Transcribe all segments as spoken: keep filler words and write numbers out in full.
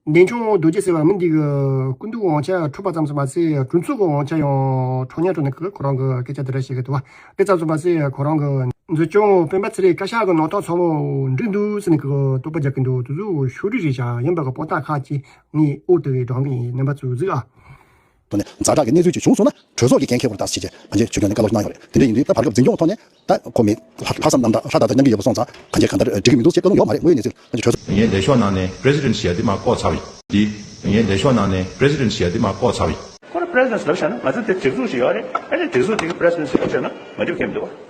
འདན་ཆུང་རྡོ་རྗེ་ཟེར་བ་མི་འདི་གི་སྐུ་མདུན་གྱི་དབང་ཆ་འཕྲོག་པ་ཙམ་ཟིན་མ་ཟད་གྲོས་ཚོགས་ཀྱི་དབང་ཆ་ཡང་འཕྲོག་ཉར་འཕྲོག་ནས་ཁོ་རང་གི་སྐད་ཆ་འདི་འདྲ་བཤད་གི་འདུག་བ། དེ་ཙམ་ཟིན་མ་ཟད་ཁོ་རང་གི་འཛིན་སྐྱོང་སྤེན་པ་ཚེ་རིང་བཀའ་ཤག་གི་ནང་ཐོག་ཚང་མ་འགྲིག་འདུག་ཟེར་ནས་གི་དོགས་པ་རྒྱག་གི་འདུག་དེ་ཚོ་ཤོད་རིགས་རེད་བཞག་ཡིན་པ་གི་དཔང་རྟགས་ཁག་ཅིག་ངས་འོག་ཏུ་བསྒྲགས་གི་ཡིན། རྣམ་པ་ཚོས་གཟིགས་ཨ། ཐོག་ནས་ཛ་དྲག་གི་གནས་ཚུལ་ཅིག་བྱུང་སོང་ན་གྲོས་ཚོགས་ཀྱི་འགན་འཁྱེར་དགོས་རེད་ད་ཟེར་བྱས་ང་ཚོས་ཆོས་སྐྱོང་ནས་བཀའ་སློབ་གནང་ཡོད་རེད། དེ་འདྲ་ཡིན་དུས་ད་བར་སྐབས་འཛིན་སྐྱོང་ཐོག་ནས་ད་ཁོ་མི་ལྷག་ལྷག་བསམ་རྣམ་དག་ལྷ་དང་དགྲ་ཉམས་ཀྱི་ཡོད་པ་སོང་ཙང་གང་ཅི་གང་ལྟར་འགྲིག་གི་མི་འདུག་ཅེས་བཀའ་ལུང་ཡོད་མ་རེད། དངོས་ཡོད་གནས་ཚུལ་ང་ཚོས་གྲོས་ཚོགས། ངས་ལས་ཤོག་ནང་ནས་པི་རེ་སི་ཌེན་ཊི་ཞེས་ཡ་དེ་མར་བཀོག་ཚར་བ་ཡིན། དེ་ངས་ལས་ཤོག་ནང་ནས་པི་རེ་སི་ཌེན་ཊི་ཞེས་ཡ་དེ་མར་བཀོག་ཚར་བ་ཡིན། ཁོ་རང་པི་རེ་སི་ཌེན་ཊི་ལབ་བཞག་ན་ང་ཚོ་དེ་སྒྲིག་འཛུགས་ཤིག་ཡོད་རེད། ཨ་ནི་སྒྲིག་འཛུགས་དེ་གི་པི་རེ་སི་ཌེན་ཊི་ལབ་བཞག་ན་མ་འགྲིག་གི་མི་འདུག་བ།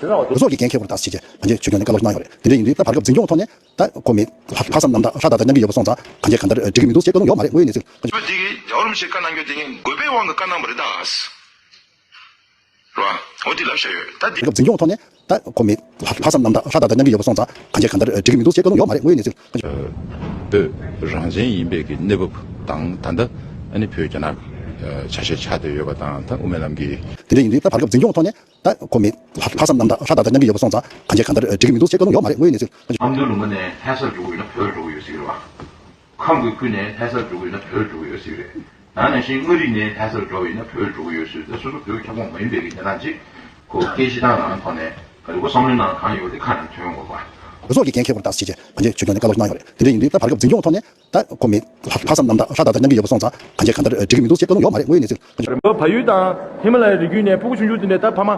དེ་ཚོ་བ་དུ། གྲོས་ཚོགས་ཀྱི་འགན་འཁྱེར་དགོས་རེད་ད་ཟེར་བྱས་ང་ཚོས་ཆོས་སྐྱོང་ནས་བཀའ་སློབ་གནང་ཡོད་རེད། དེ་འདྲ་ཡིན་དུས་ད་བར་སྐབས་འཛིན་སྐྱོང་ཐོག་ནས་ད་ཁོ་མི་ལྷག་ལྷག་བསམ་རྣམ་དག་ལྷ་དང་དགྲ་ཉམས་ཀྱི་ཡོད་པ་སོང་ཙང་གང་ཅི་གང་ལྟར་འགྲིག་གི་མི་འདུག་ཅེས་བཀའ་ལུང་ཡོད་མ་རེད། དངོས་ཡོད་གནས་ཚུལ། དེ་གི་རྒྱལ་བ་རིན་པོ་ཆེ་བཀའ་གནང་རྒྱུ་དེ་ངས་དགོས་པའི་དབང་གིས་བཀའ་གནང་བ་རེད་ད། རེད་བ། འོ་དེ་ལབ་བཞག་ཡོད་ད་འདི། སྐབས་འཛིན་སྐྱོང་ཐོག་ནས་ད་ཁོ་མི་ལྷག་ལྷག་བསམ་རྣམ་དག་ལྷ་དང་དགྲ་ཉམས་ཀྱི་ཡོད་པ་སོང་ཙང་གང་ཅི་གང་ལྟར་འགྲིག་གི་མི་འདུག་ཅེས་བཀའ་ལུང་ཡོད་མ་རེད། དངོས་ཡོད་གནས་ཚུལ། བོད་རང་བཙན་ཡིན་པའི་གི་གནས་བབ་དང་ད་ལྟ་ཨ་ནི་བོད་རྒྱ་ནག་ཆ་ཤས་ཆགས་བསྡད་ཡོད་པ་དང་ད་དབུ་མའི་ལམ་གྱི། དེ་འདྲ་ཡིན་དུས་ད་བར་སྐབས་འཛིན་སྐྱོང་ཐོག་ནས་ད་ཁོ་མི་ལྷག་ལྷག་བསམ་རྣམ་དག་ལྷ་དང་དགྲ་ཉམས་ཀྱི་ཡོད་པ་སོང་ཙང་གང་ཅི་གང་ལྟར་འགྲིག་གི་མི་འདུག་ཅེས་བཀའ་ལུང་ཡོད་མ་རེད། དངོས་ཡོད་གནས་ཚུལ། ཨ་མདོ་ལུང་པ་ནས་ལྷ་སར་འགྲོ་དགོས་ཡོད་ན་བོད་འགྲོ་དགོས་ཡོད་ཟེར་གི་རེད་བ། ཁམས་ཀྱི་ཁུལ་ནས་ལྷ་སར་འགྲོ་དགོས་ཡོད་ན་བོད་འགྲོ་དགོས་ཡོད་ཟེར་གི་རེད། ད་ནང་བཞིན་མངའ་རིས་ནས་ལྷ་སར་འགྲོ་དགོས་ཡོད་ན་བོད་འགྲོ་དགོས་ཡོད་ཟེར། ད་སོ་སོ་བོད་ཁྱབ་ཁོངས་མ་ཡིན་པའི་གི་གནས་སྟངས་ཅིག་ཁོ་སྐད་ཆ་བཏང་ནང་ཐོག་ནས་ག་རེ་ཁོ་བསམ་བློའི་ནང་གང་ཡོད་དེ་ཁ་ནས་ཐོན་ཡོང་དགོས་པ། གྲོས་ཚོགས་ཀྱི་འགན་འཁྱེར་དགོས་རེད་ད་ཟེར་བྱས་ང་ཚོས་ཆོས་སྐྱོང་ནས་བཀའ་སློབ་གནང་ཡོད་རེད། དེ་འདྲ་ཡིན་དུས་ད་བར་སྐབས་འཛིན་སྐྱོང་ཐོག་ནས་ད་ཁོ་མི་ལྷག་ལྷག་བསམ་རྣམ་དག་ལྷ་དང་དགྲ་ཉམས་ཀྱི་ཡོད་པ་སོང་ཙང་གང་ཅི་གང་ལྟར་འགྲིག་གི་མི་འདུག་ཅེས་བཀའ་ལུང་ཡོད་མ་རེད། དངོས་ཡོད་གནས་ཚུལ། རིམ་པ་བལ་ཡུལ་དང་ཧི་མ་ལ་ཡའི་རི་རྒྱུད་ནས་ཕྲུ་གུ་ཆུང་ཆུང་དེ་འདྲས་ད་ཕ་མ་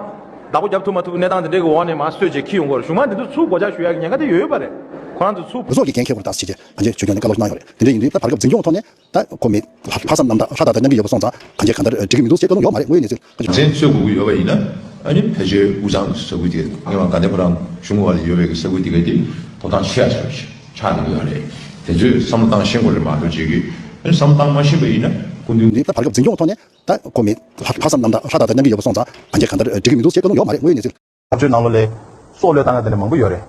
བདག་པོ་རྒྱབ་ཐུབ་མ་ཐུབ་གནས་སྟངས་དེ་འདྲས་ཀྱི་འོག་ནས་མར་གསོད་བྱས་འཁྱེར་ཡོང་གི་རེད། གཞུང་མང་དེ་ཚོ་ཚུར་སྒོ་ལྕགས་གཞུ་ཡག་གི་ཉེན་ཁ་དེ་ཡོད་ཡོད་པ་རེད། ཁོ་རང་ཚོ་ཚུར། གྲོས་ཚོགས་ཀྱི་འགན་འཁྱེར་དགོས་རེད་ད་ཟེར་བྱས་ང་ཚོས་ཆོས་སྐྱོང་ནས་བཀའ་སློབ་གནང་ཡོད་རེད། དེ་འདྲ་ཡིན་དུས་ད་བར་སྐབས་འཛིན་སྐྱོང་ཐོག་ནས་ད་ཁོ་མི་ལྷག་ལྷག་བསམ་རྣམ་དག་ལྷ་དང་དགྲ་ཉམས་ཀྱི་ཡོད་པ་སོང་ཙང་གང་ཅི་གང་ལྟར་འགྲིག་གི་མི་འདུག་ཅེས་བཀའ་ལུང་ཡོད་མ་རེད། དངོས་ཡོད་གནས་ཚུལ། འཛིན་སྐྱོང་དགོས་ཀྱི་ཡོད་པ་ཡིན་ན་ཨ་ནི་ཕལ་ཆེར་དབུས་གཙང་ས་ཁུལ་དེ་ངས་མ་དགའ་ལྡན་ཕོ་བྲང་གཞུང་བར་ལ་ཡོད་པའི་ས་ཁུལ་དེ་ག་དེ་ཐོབ་ཐང་ཆེ་ཡ་ཆགས་ཆགས་ཡོད་རེད། དེ་ཚོས་བསམ་བློ་བཏང་ཤེས་དགོས་རེད་མ་གཏོགས་ཅིག་གིས་ཨ་ནི་བསམ་བློ་བཏང་མ་ཤེས་པ་ཡིན་ན་སྐུ་མདུན། འདི་ད་བར་སྐབས་འཛིན་སྐྱོང་ཐོག་ནས་ད་ཁོ་མི་ལྷག་ལྷག་བསམ་རྣམ་དག་ལྷ་དང་དགྲ་ཉམས་ཀྱི་ཡོད་པ་སོང་ཙང་གང་ཅི་གང་ལྟར་འགྲིག་གི་མི་འདུག་ཅེས་བཀའ་ལུང་ཡོད་མ་རེད། དངོས་ཡོད་གནས་ཚུལ། ཚོགས་གཙོའི་ནང་ལོགས་ལ་སྲོག་བློས་བཏང་ཡ་དེ་འདྲ་མང་པོ་ཡོད་རེད།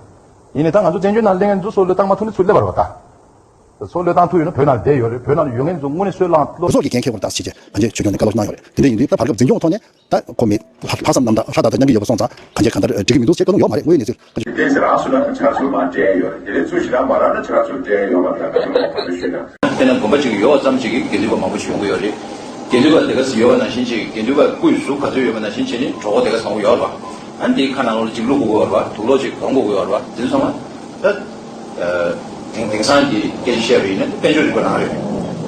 ཡིན་ནའི་ད་ང་ཚོ་བཙན་བྱོལ་ནང་སླེབས་མཁན་ཚོ་སྲོག་བློས་བཏང་མ་ཐུབ་ན་ཚུར་སླེབས་པ་རེད་བ་ད། སྲོག་བློས་བཏང་ཐུབ་ཡོད་ན་བོད་ནང་ལ་བསྡད་ཡོད་རེད། བོད་ནང་ལ་ཡོད་མཁན་ཚོ་དངོས་གནས་སྲོག་བློས་བཏང་། གྲོས་ཚོགས་ཀྱི་འགན་འཁྱེར་དགོས་རེད་ད་ཟེར་བྱས་ང་ཚོས་ཆོས་སྐྱོང་ནས་བཀའ་སློབ་གནང་ཡོད་རེད། དེ་འདྲ་ཡིན་དུས་ད་བར་སྐབས་འཛིན་སྐྱོང་ཐོག་ནས་ད་ཁོ་མི་ལྷག་ལྷག་བསམ་རྣམ་དག་ལྷ་དང་དགྲ་ཉམས་ཀྱི་ཡོད་པ་སོང་ཙང་གང་ཅི་གང་ལྟར་འགྲིག་གི་མི་འདུག་ཅེས་བཀའ་ལུང་ཡོད་མ་རེད། དངོས་ཡོད་གནས་ཚུལ། དེ་ཟེར་རང་སུ་ལ་ཆ་ཚུར་མ་སྤྲད་ཡོད་རེད། དེ་ལས་ཚུར་ཞེ་དྲག་མ་རག་ན་ཆ་ཚུར་སྤྲད་ཡོད་མ་རེད་ད་ག་ཚོད་མ་ག་ཚོད་ཞུས་ན། དེ་ན་དགོན་པ་གཅིག་ཡོད་པ་ཙམ་ཞིག་གིས་དགེ་འདུན་པ་མང་པོ་ཞིག་ཡོང་གི་ཡོད་རེད། དགེ་འདུན་པ་དེ་ག་ཚོད་ཡོད་པ་ནང་བཞིན་ཅིག་དགེ་འདུན་པ་སྐུ་ཡི་གཟུགས་ག་ཚོད་ཡོད་པ་ནང་བཞིན་བྱས་ནས་གྲོགས་པོ་དེ་ག་ཚོད་ཡོད་རེད་བ། ཨ་ནི་དེའི་ཁ་ནང་ལོགས་ལ་གཅིག་བླུག་དགོས་ཀྱི་ཡོད་རེད་བ། དུག་ལོག་ཅིག་གོན་དགོས་ཀྱི་ཡོད་རེད་བ། དེ་ཚོ་ཚང་མ་ད། དེང་དེང་སང་གི་སྐད་ཆ་བཤད་པ་ཡིན་ན་དཔལ་འབྱོར་རིག་པ་རང་རེད།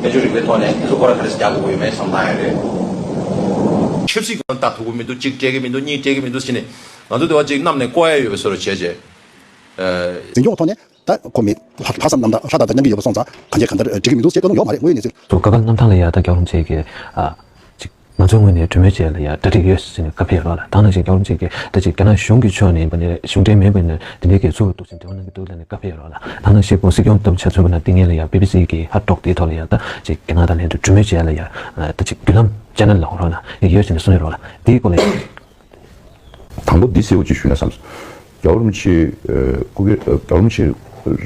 དཔལ་འབྱོར་རིག་པའི་ཐོག་ནས་དེ་ཚོ་སྐོར་ར་ག་རེ་ཟེར་རྒྱག་དགོས་ཀྱི་ཡོད་མེད་བསམ་བློ་བཏང་ཡ་རེད། ཆབ་སྲིད་སྒང་ལ་ལྟ་ཐུབ་ཀྱི་མི་འདུག་གཅིག་སྤྲད་ཀྱི་མི་འདུག་གཉིས་སྤྲད་ཀྱི་མི་འདུག་ཟེར་ནས་ང་ཚོ་དེ་བ་གཅིག་གནམ་ནས་བཀོག་ཡ་ཡོད་པའི་བཟོ་འདྲ་བྱས་བྱས། འཛིན་སྐྱོང་ཐོག་ནས་ད་ཁོ་མི་ལྷག་ལྷག་བསམ་རྣམ་དག་ལྷ་དང་དགྲ་ཉམས་ཀྱི་ཡོད་པ་སོང་ཙང་གང་ཅི་གང་ལྟར་འགྲིག་གི་མི་འདུག་ཅེས་བཀའ་ལུང་ཡོད་མ་རེད། དངོས་ཡོད་གནས་ཚུལ། ཚོ་ཀ་ཀ་གནམ་ཐང་ལ་ཡ་ད་རྒྱལ་བ་རིན་པོ་ཆེ་གིས་ཨ། ཅིག་ང་ཚོའི་ངོས་ནས་གྲོས་མོལ་བྱས་ལ་ཡ་གྲ་སྒྲིག་ཡོད་ཟེར་ནས་བཀའ་ཕེབས་རོགས་ལ། ད་ནང་བཞིན་རྒྱལ་བ་རིན་པོ་ཆེ་གིས་ད་ཅིག་རྒྱ་ནག་གཞུང་གི་ཕྱོགས་ནས་ཡིན་པ་ནས་གཞུང་འབྲེལ་མེད་པ་ནས་དེ་འདྲའི་གི་ཚུར་གཏུག་ཅིང་འབྲེལ་བ་གནང་གི་འདུག་ལབ་ནས་བཀའ་ཕེབས་རོགས་ལ། ད་ནང་བཞིན་ཁོང་སྲིད་སྐྱོང་ལྟ་བུ་ཆ་མཚོན་པ་ན་དེ་སྔོན་ལ་ཡ་བི་བི་སི་གི་ཧ་ཊོག་དེའི་ཐོག་ལ་ཡ་ད་ཅིག་རྒྱ་ནག་དང་ལྷན་དུ་གྲོས་མོལ་བྱས་ལ་ཡ་ད་ཅིག་བརྒྱུད་ལམ་ཅེ་ནལ་ལ་འོང་རོགས་ལ་ཡ་ཡོད་ཟེར་ནས་གསུངས་ཡོད་རོགས་ལ། དེའི་སྐོར་ལ་ཡ། དང་པོ་འདི་གསལ་པོ་ཅིག་ཞུས་ན་བསམ་སོང་། རྒྱལ་བ་རིན་པོ་ཆེ་ཨ་སྐུ་སྒེར་ཨ་རྒྱལ་བ་རིན་པོ་ཆེ་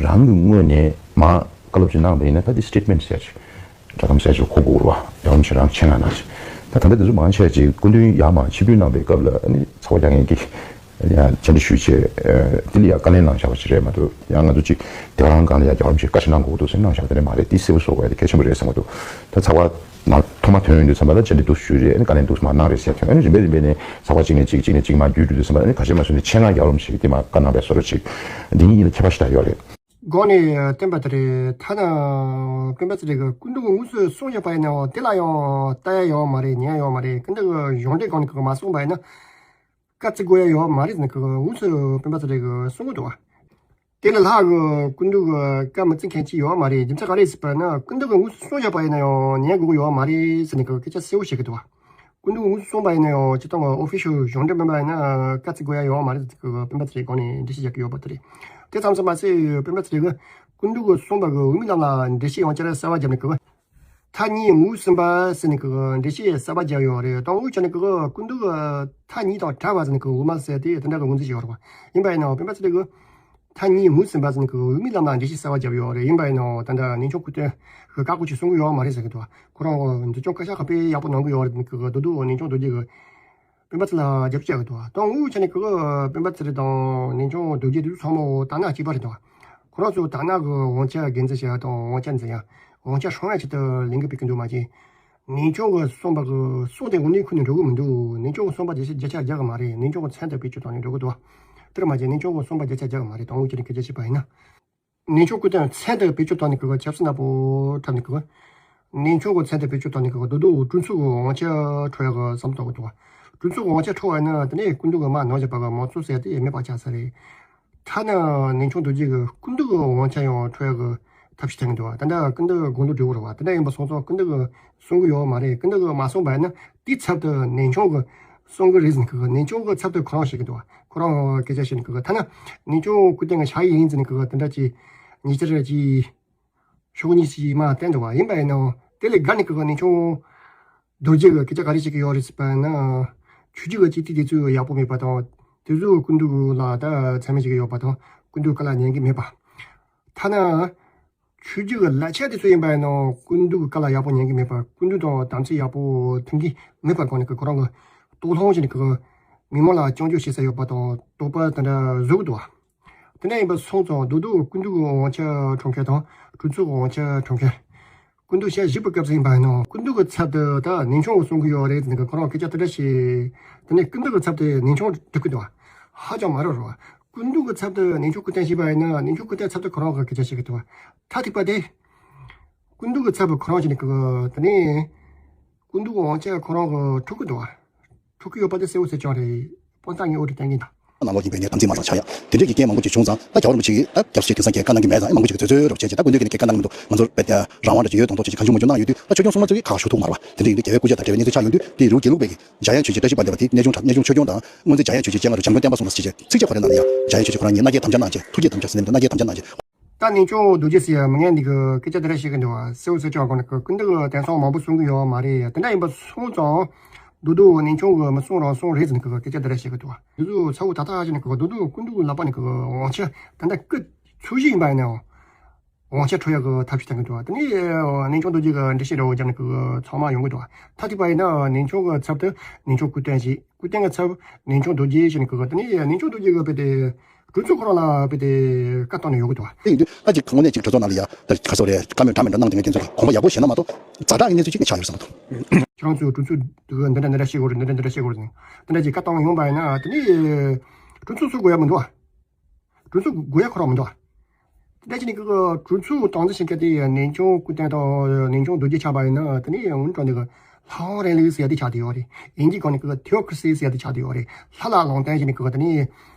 རང་གི་ངོས་ནས་མར་བཀའ་སློབ་ཅིག་གནང་བ་ཡིན་ན་ད་འདི་སི་ཊེཊ་མེན་ཊི་ཟེར་ཡ་ཅིག་བསྒྲགས་གཏམ་ཟེར་ཡ་ཅིག་གོ་དགོས་རེད་བ། རྒྱལ་བ་རིན་པོ་ཆེ་རང་ཆེད་མངགས་གནང་ཅིག་ད་ད་ལྟ་འདི་ཚོ་མང་ཆེ་བ་ཅིག་སྐུ་མདུན་ཡར་མར་ཆིབས་བསྒྱུར་གནང་བའི་སྐབས་ལ་ཨ་ནི་ཚོགས་པ་རྒྱག་མཁན་གྱིས་ཡང་བཅར་འདྲི་ཞུས་བྱས་ཨ་དེ་ལ་ཡང་བཀའ་ལན་གནང་བཞག་པ་ཅིག་རེད་མ་གཏོགས་ཡང་ང་ཚོ་ཅིག་དེ་ག་རང་སྒང་ལ་ཡང་རྒྱལ་བ་རིན་པོ་ཆེ་བཀའ་ཤག་གནང་དགོས་འདུག་ཟེར་གནང་བཞག་པ་དེ་འདྲ་མ་རེད། འདི་གསལ་པོ་བཟོ་དགོས་ཡ་དེ་གལ་ཆེན་པོ་རེད་བསམ་གྱི་འདུག་ད་ཚོགས་པ་མར་ཐོག་མ་ཐོན་ཡོང་དུས་ཙམ་པ་ལ་བཅར་འདྲི་འདུག་ཞུས་རེད། ཨ་ནི་བཀའ་ལན་འདུག་མར་གནང་རེད་ཟེར་ཐོན། ཨ་ནི་རིམ་པས་རིམ་པས་ནས་ཚོགས་པ་གཅིག་ནས་གཅིག་གཅིག་ནས་གཅིག་མར་བརྒྱུད་འགྲོ་དུས་ཙམ་པ་ལ་ཨ་ནི་ག་ཤེད་མ་སོང་ནས་ཆེད་མངགས་རྒྱལ་བ་རིན་པོ་ཆེ་གིས་དེ་མར་བཀའ་གནང་བའི་བཟོ་འདྲ་ཅིག་འདི་གཉིས་ལ་ཁྱད་པར་ཞེ་དྲག་ཡོད་རེད། སྒོ་ནས་བསྟན་པ་དེ་རེད། ཐ་ན་སྤེན་པ་ཚེ་རིང་གིས་སྐུ་མདུན་གྱིས་དངོས་སུ་གསུངས་བཞག་པ་ཡིན་ནའང་དེ་ལ་ཡང་ལྟ་ཡ་ཡོད་མ་རེད། ཉན་ཡ་ཡོད་མ་རེད། སྐུ་མདུན་གྱིས་གཞུང་འབྲེལ་སྒང་ནས་གི་མ་གསུངས་པ་ཡིན་ན་བཀའ་བརྩི་དགོས་ཡ་ཡོད་མ་རེད་ཟེར་ནས་གི་དངོས་སུ་སྤེན་པ་ཚེ་རིང་གིས་གསུང་གི་འདུག་བ། དེ་ལས་ལྷག་གི་སྐུ་མདུན་གྱིས་བཀའ་མི་བརྩི་མཁན་ཅིག་ཡོད་མ་རེད། རྒྱུ་མཚན་ག་རེ་ཟེར་བ་ན་སྐུ་མདུན་གྱིས་དངོས་སུ་གསུངས་བཞག་པ་ཡིན་ན་ཡང་ཉན་དགོས་ཀྱི་ཡོད་མ་རེད་ཟེར་ནས་ཀྱི་སྐད་ཆ་གསལ་པོ་བཤད་ཀྱི་འདུག་བ། སྐུ་མདུན་གྱིས་དངོས་སུ་གསུངས་པ་ཡིན་ན་ཡང་སྤྱིར་བཏང་གི་ཨོ་ཕི་ཤལ་གཞུང་འབྲེལ་མིན་པ་ཡིན་ན་བཀའ་བརྩི་དགོས་ཡ་ཡོད་མ་རེད་ཟེར་ནས་ཀྱི་སྤེན་པ་ཚེ་རིང་སྒང་ནས་འགྲེལ་བཤད་རྒྱག་གི་ཡོད་པ་དེ་རེད། དེ་ཙམ་ཙམ་མ་ཟད་སྤེན་པ་ཚེ་རིང་གིས་སྐུ་མདུན་གྱིས་གསུངས་པ་གི་དབུ་མའི་ལམ་ལ་འགྲེལ་བཤད་ཡང་བསྐྱར་གསར་པ་བརྒྱབ་ནས་ཀྱི་མཐའ་གཉིས་ངོས་ཟིན་པ་ཟེར་ནས་ཀྱི་འགྲེལ་བཤད་གསར་པ་བརྒྱབ་ཡོད་རེད། དང་དབུས་ཆ་ནས་ཀྱི་སྐུ་མདུན་གྱིས་མཐའ་གཉིས་དང་བྲལ་བ་ཟེར་ནས་ཀྱི་དབུ་མ་ཟེར་དེ་དེ་འདྲ་གི་ངོས་འཛིན་བྱས་ཡོད་རེད་བ། ཡིན་པ་ཡིན་ནའང་སྤེན་པ་ཚེ་རིང་གིས་མཐའ་གཉིས་ངོས་ཟིན་པ་ཟེར་ནས་ཀྱི་དབུ་མའི་ལམ་ལ་འགྲེལ་བཤད་གསར་པ་བརྒྱབ་ཡོད་རེད། ཡིན་པ་ཡིན་ནའང་ད་ལྟ་གནས་ཆུང་སྐུ་མདུན་གྱིས་བཀའ་བཀོད་ཅིག་གསུང་གི་ཡོད་མ་རེད་ཟེར་གྱི་འདུག་ཁོ་རང་འཛིན་སྐྱོང་བཀའ་ཤག་གིས་དཔེ་ཡག་པོ་གནང་གི་ཡོད་རེད་ཟེར་ནས་ཀྱི་ད་དུང་གནས་ཆུང་རྡོ་རྗེ་གིས་སྤེན་པ་ཚེ་ལ་རྒྱབ་སྐྱོར་བྱེད་ཀྱི་འདུག་དང་དབུས་ཆ་ནས་ཀྱི་སྤེན་པ་ཚེ་རིང་དང་གནས་ཆུང་རྡོ་རྗེ་དེ་ཚོ་ཚང་མ་དར་ནག་གཅིག་པ་རེད་འདུག་ཁོ་རང་ཚོ་དར་ནག་གི་དབང་ཆ་སྒེར་འཛིན་བྱེད་ཡ་དང་དབང་ཆ་འཛིན་ཡ། དབང་ཆ་སྲུང་བའི་ཆེད་དུ་ལེན་གི་ཕེབས་ཀྱི་འདུག་མ་གཞི། གནས་ཆུང་གི་གསུངས་པ་གི་གསུང་དེ་དངོས་གནས་ཁུར་ནས་འགྲོ་གི་མི་འདུག་གནས་ཆུང་གི་གསུངས་པ་བརྒྱ་ཆ་བརྒྱ་ཆ་བརྒྱ་གི་མ་རེད། གནས་ཆུང་གི་མཚན་དུ་བེད་སྤྱོད་བཏང་ནས་འགྲོ་གི་འདུག་དེར་མ་གཞི་གནས་ཆུང་གི་གསུངས་པ་བརྒྱ་ཆ་བརྒྱ་གི་མ་རེད། དང་པོ་ཅིག་ནས་སྐད་ཆ་བཤད་པ་ཡིན་ན། གནས་ཆུང་སྐུ་རྟེན་མཚན་དུ་བེད་སྤྱོད་བཏང་ནས་གི་ཆབ་སྲིད་ནག་པོ་འཁྲབ་ནས་གི། གནས་ཆུང་གི་མཚན་དུ་བེད་སྤྱོད་བཏང་ནས་གི་འདུག་འདུག་གྲོས་ཚོགས་ཀྱི་དབང་ཆ་འཕྲོག་ཡག་གི་བསམ་བཏང་གི་འདུག་གྲོས་ཚོགས་ཀྱི་དབང་ཆ་འཕྲོག་པ་ཡིན་ན་དེ་ནས་སྐུ་མདུན་གྱི་མ་ནང་བཞིན་པ་གི་མང་གཙོ་ཟེར་དེ་མེད་པ་ཆགས་ས་རེད། ཐ་ན་གནས་ཆུང་རྡོ་རྗེ་གི་སྐུ་མདུན་གྱི་དབང་ཆ་ཡང་འཕྲོག་ཡག་གི་ཐབས་ཤེས་བསྟན་གི་འདུག་ད་ལྟ་སྐུ་མདུན་དགོངས་དོན་འགྲེལ་བ་རེད་བ། དེ་འདྲ་ཡིན་པ་སོང་ཙང་སྐུ་མདུན་གྱི་གསུང་གི་ཡོད་མ་རེད། སྐུ་མདུན་གྱི་མ་གསུངས་པ་ཡིན་ན་དེའི་ཚབ་ཏུ་གནས་ཆུང་གི་གསུང་གི་རེད་ཟེར་གི། གནས་ཆུང་གི་ཚབ་ཏུ་ཁོ་རང་བཤད་གི་འདུག་ཁོ་རང་སྐད་ཆ་བཤད་ནི་གི། ཐ་ན་གནས་ཆུང་སྐུ་རྟེན་གྱི་ཕྱག་ཡིག་ཡིན་ཟེར་ནི་གི་དེ་འདྲ་ཅིག་ཉེ་ཆར་གྱི་ཤོག་གཉིས་ཤིག་མ་བསྟན་འདུག་བ། ཡིན་པ་ཡིན་ནའང་དེ་ལས་བརྒལ་ནས་གི་གནས་ཆུང་རྡོ་རྗེ་གི་སྐད་ཆ་ག་རེ་བཤད་ཀྱི་ཡོད་རེད་ཟེར་བ་ན། ཆོས་བརྒྱུད་ཀྱི་སྤྱི་འཐུས་དེ་ཚོ་ཡག་པོ་མེད་པ་དང་། དེ་ཚོ་སྐུ་མདུན་ལ་ད་མཚན་སྨད་བྱེད་ཀྱི་ཡོད་པ་དང་། སྐུ་མདུན་བཀའ་ལ་ཉན་གྱི་མེད་པ། ཐ་ན་ཆོས་བརྒྱུད་ཀྱི་ལས་བྱེད་དེ་ཚོ་ཡིན་པ་ཡིན་ནའང་སྐུ་མདུན་གྱི་བཀའ་ལ་ཡག་པོ་ཉན་གྱི་མེད་པ། སྐུ་མདུན་དང་དམ་ཚིག་ཡག་པོ་མཐུན་གྱི་མེད་པ་སྒང་ནས་གི་ཁོ་རང་གི་དོགས་སློང་བྱས་ནས་གི་མི་མང་ལ་སྐྱོན་བརྗོད་བྱེད་ས་ཡོད་པ་དང་། དོགས་པ་དེ་འདྲ་བཟོ་གི་འདུག་བ། དེ་འདྲ་ཡིན་པ་སོང་ཙང་རྡོག་རྡོག་སྐུ་མདུན་གྱི་དབང་ཆ་འཕྲོག་མཁན་དང་གྲོས་ཚོགས་ཀྱི་དབང་ཆ་འཕྲོག་མཁན། སྐུ་མདུན་ཞལ་བཞུགས་པའི་སྐབས་སུ་ཡིན་པ་ཡིན་ནའང་སྐུ་མདུན་གྱི་ཚབ་ཏུ་ད་གནས་ཆུང་གི་གསུང་གི་ཡོད་རེད་ཟེར་ནས་ཁོ་རང་སྐད་ཆ་དེ་འདྲ་བཤད། དེ་ནས་སྐུ་མདུན་གྱི་ཚབ་ཏུ་གནས་ཆུང་སྒྲུབ་ཀྱི་འདུག་བ། ཧ་ཅང་མ་རབས་རེད་བ། སྐུ་མདུན་གྱི་ཚབ་ཏུ་གནས་ཆུང་སྐུ་རྟེན་བྱས་པ་ཡིན་ན་གནས་ཆུང་སྐུ་རྟེན་ཚབ་ཏུ་ཁོ་རང་གི་སྐད་ཆ་བཤད་ཀྱི་འདུག་བ། ད་ཐིག་པ་དེ། སྐུ་མདུན་གྱི་ཚབ་ཏུ་ཁོ་རང་བྱས་ནས་གི་དེ་ནས། སྐུ་མདུན་གྱི་དབང་ཆ་ཁོ་རང་གི་འཕྲོག་གི་འདུག་བ། འཕྲོག་གི་ཡོད་པ་དེ་གསལ་བོ་གསལ་རྐྱང་རེད། དཔང་རྟགས་ངས་འོག་ཏུ་བསྟན་གྱི་ཡིན་ད། ནང་ལོགས་ཡིན་པའི་ནས་དམ་ཚིག་མ་བཟང་ཆགས་ཡ། དེ་འདྲས་ཀྱི་རྐྱེན་མང་པོ་ཅིག་བྱུང་ཙང་ད་རྒྱལ་བ་རིན་པོ་ཆེ་གིས་ད་རྒྱལ་སྲས་དེང་སང་གི་བཀའ་གནང་གི་མེད་ཙང་མང་པོ་ཅིག་གིས་རྩོད་རྩོད་རོགས་བྱས་ཀྱི། ད་སྐུ་མདུན་གྱིས་ཀྱི་བཀའ་གནང་གི་མི་འདུག་ང་ཚོར་བས་ཀྱང་རང་དབང་རེ་ཅིག་ཡོད་དང་ཐོག་ཅིག་གང་བྱུང་མང་བྱུང་གནང་ཡོད་དུས། ད་ཆོས་སྐྱོང་སྲུང་མ་ཚོ་གིས་གང་ཞུ་ཐུབ་མ་རེད་བ། དེ་འདྲས་ཡིན་དུས་རྒྱལ་བའི་སྐུ་ཕྱྭ་དང་འབྲེལ་བའི་གནས་ཚུལ་ཆགས་ཡོང་དུས་དེ་རུ་དགེ་ལུགས་པས་ཀྱི་འཇམ་དབྱངས་ཆོས་ཀྱི་བཀྲ་ཤིས་དཔལ་ལྡན་པ་དེ་གནས་ཆུང་གནས་ཆུང་ཆོས་སྐྱོང་དང་། སྔོན་ཚེ་འཇམ་དབྱངས་ཆོས་ཀྱི་སྤྱན་སྔ་རུ་བྱམས་མགོན་བསྟན་པ་སྲུང་བར་གྱིས་ཀྱི་ཚིགས་བཅད་ཁོ་རེ་གནང་ནས་ཡང་འཇམ་དབྱངས་ཆོས་ཀྱི་ཁོ་རང་ཉིད་མནའ་བསྐྱལ་དམ་བཅའ་གནང་བྱས། ཐུགས་བསྐྱེད་དམ་བཅའ་ཟིན་ནས་མནའ་བསྐྱལ་དམ་བཅའ་གནང་བྱས། ད་གནས་ཆུང་རྡོ་རྗེ་ཟེར་ཡ་མི་ངན་འདི་གི་སྐད་ཆ་འདི་འདྲ་བཤད་གི་འདུག་བ། གསལ་བོ་གསལ་རྐྱང་སྒང་ནས་གི་སྐུ་མདུན་གྱི་དེང་སང་མང་པོ་གསུང་གི་ཡོད་མ་རེད། དེ་འདྲ་ཡིན་པ་སོང་ཙང་རྡོག་རྡོག་གནས་ཆུང་གི་མི་གསུང་རང་གསུང་རེད་ཟེར་ནས་གི་སྐད་ཆ་འདི་འདྲ་བཤད་གི་འདུག་བ། འདི་ཚོ་ཚ་བོ་ཐག་ཐག་བྱས་ནས་གི་རྡོག་རྡོག་སྐུ་མདུན་གྱི་ལག་པ་ནས་གི་དབང་ཆ་ད་ལྟ་སྐུ་འཚོ་བཞུགས་ཡིན་པ་ཡིན་ནའང་དབང་ཆ་འཕྲོག་ཡག་གི་ཐབས་ཤེས་བསྟན་གི་འདུག་བ། དེ་ནས་གནས་ཆུང་རྡོ་རྗེ་གི་འགྲེལ་བཤད་འདྲ་བོ་བརྒྱབ་ནས་གི་ཚང་མ་ཡོང་གི་འདུག་བ། ད་ཐིག་པ་ཡིན་ན་གནས་ཆུང་གི་ཚབ་ཏུ་གནས་ཆུང་སྐུ་རྟེན་བྱས། སྐུ་རྟེན་གྱི་ཚབ་གནས་ཆུང་རྡོ་རྗེ་ཞེས་ནས་གི་དེ་ནས་གནས་ཆུང་རྡོ་རྗེ་གི་དཔེ་དེ་གྲོས་ཚོགས་ཁོ་རང་ལ་དཔེ་དེ་བཀའ་བཏང་ནས་ཡོང་གི་འདུག་བ། དེ་ཡིན་དུས་ད་ཅིག་དངོས་གནས་ཅིག་གྲོས་ཚོགས་ནང་ལ་ཡ་ད་ག་སོ་རེད། བཀའ་མོལ་འདྲ་མི་འདྲ་གནང་བསྡད་མཁན་དེ་ཚོ་ལ་དགོངས་པ་ཡག་པོ་བཞེས་ན་མ་གཏོགས་ཛ་དྲག་ཡིན་མཁན་ཚོ་ཅིག་ནས་ཆགས་ཡོད་བསམ་གི་འདུག་ཁྱེད་རང་ཚོས་གྲོས་ཚོགས་འདི་གི་འདི་འདྲ་འདི་འདྲ་བཤད་དགོས་རེད། འདི་འདྲ་འདི་འདྲ་བཤད་དགོས་རེད་ཟེར་ནས་དེ་འདྲ་ཅིག་བཀའ་བཏང་ཡོང་པ་ཡིན་ན་དེ་ནས་གྲོས་ཚོགས་ཚུགས་དགོས་ཡ་མི་འདུག་བ། གྲོས་ཚོགས་དགོས་ཡ་ཁོ་རང་མི་འདུག་བ། དེ་འདྲ་བྱས་ནས་ཀྱི་གྲོས་ཚོགས་སྟངས་འཛིན་བྱེད་མཁན་དེ་གནས་ཆུང་སྐུ་རྟེན་དང་གནས་ཆུང་རྡོ་རྗེ་ཆགས་པ་ཡིན་ན་དེ་ནས་འོན་ཀྱང་འདི་གི་ལྷ་དབང་རིང་ལུགས་ཟེར་ཡ་དེ་ཆགས་བསྡད་ཡོད་རེད། དབྱིན་ཇིའི་སྒང་ནས་ཀྱི་ཐི་ཨོ་ཀྲི་སི་ཟེར་ཡ་དེ་ཆགས་བསྡད་ཡོད་རེད། ལྷ་ལ་ལུང་བསྟན་བྱས་ནས་ཀྱི་དེ་ནས་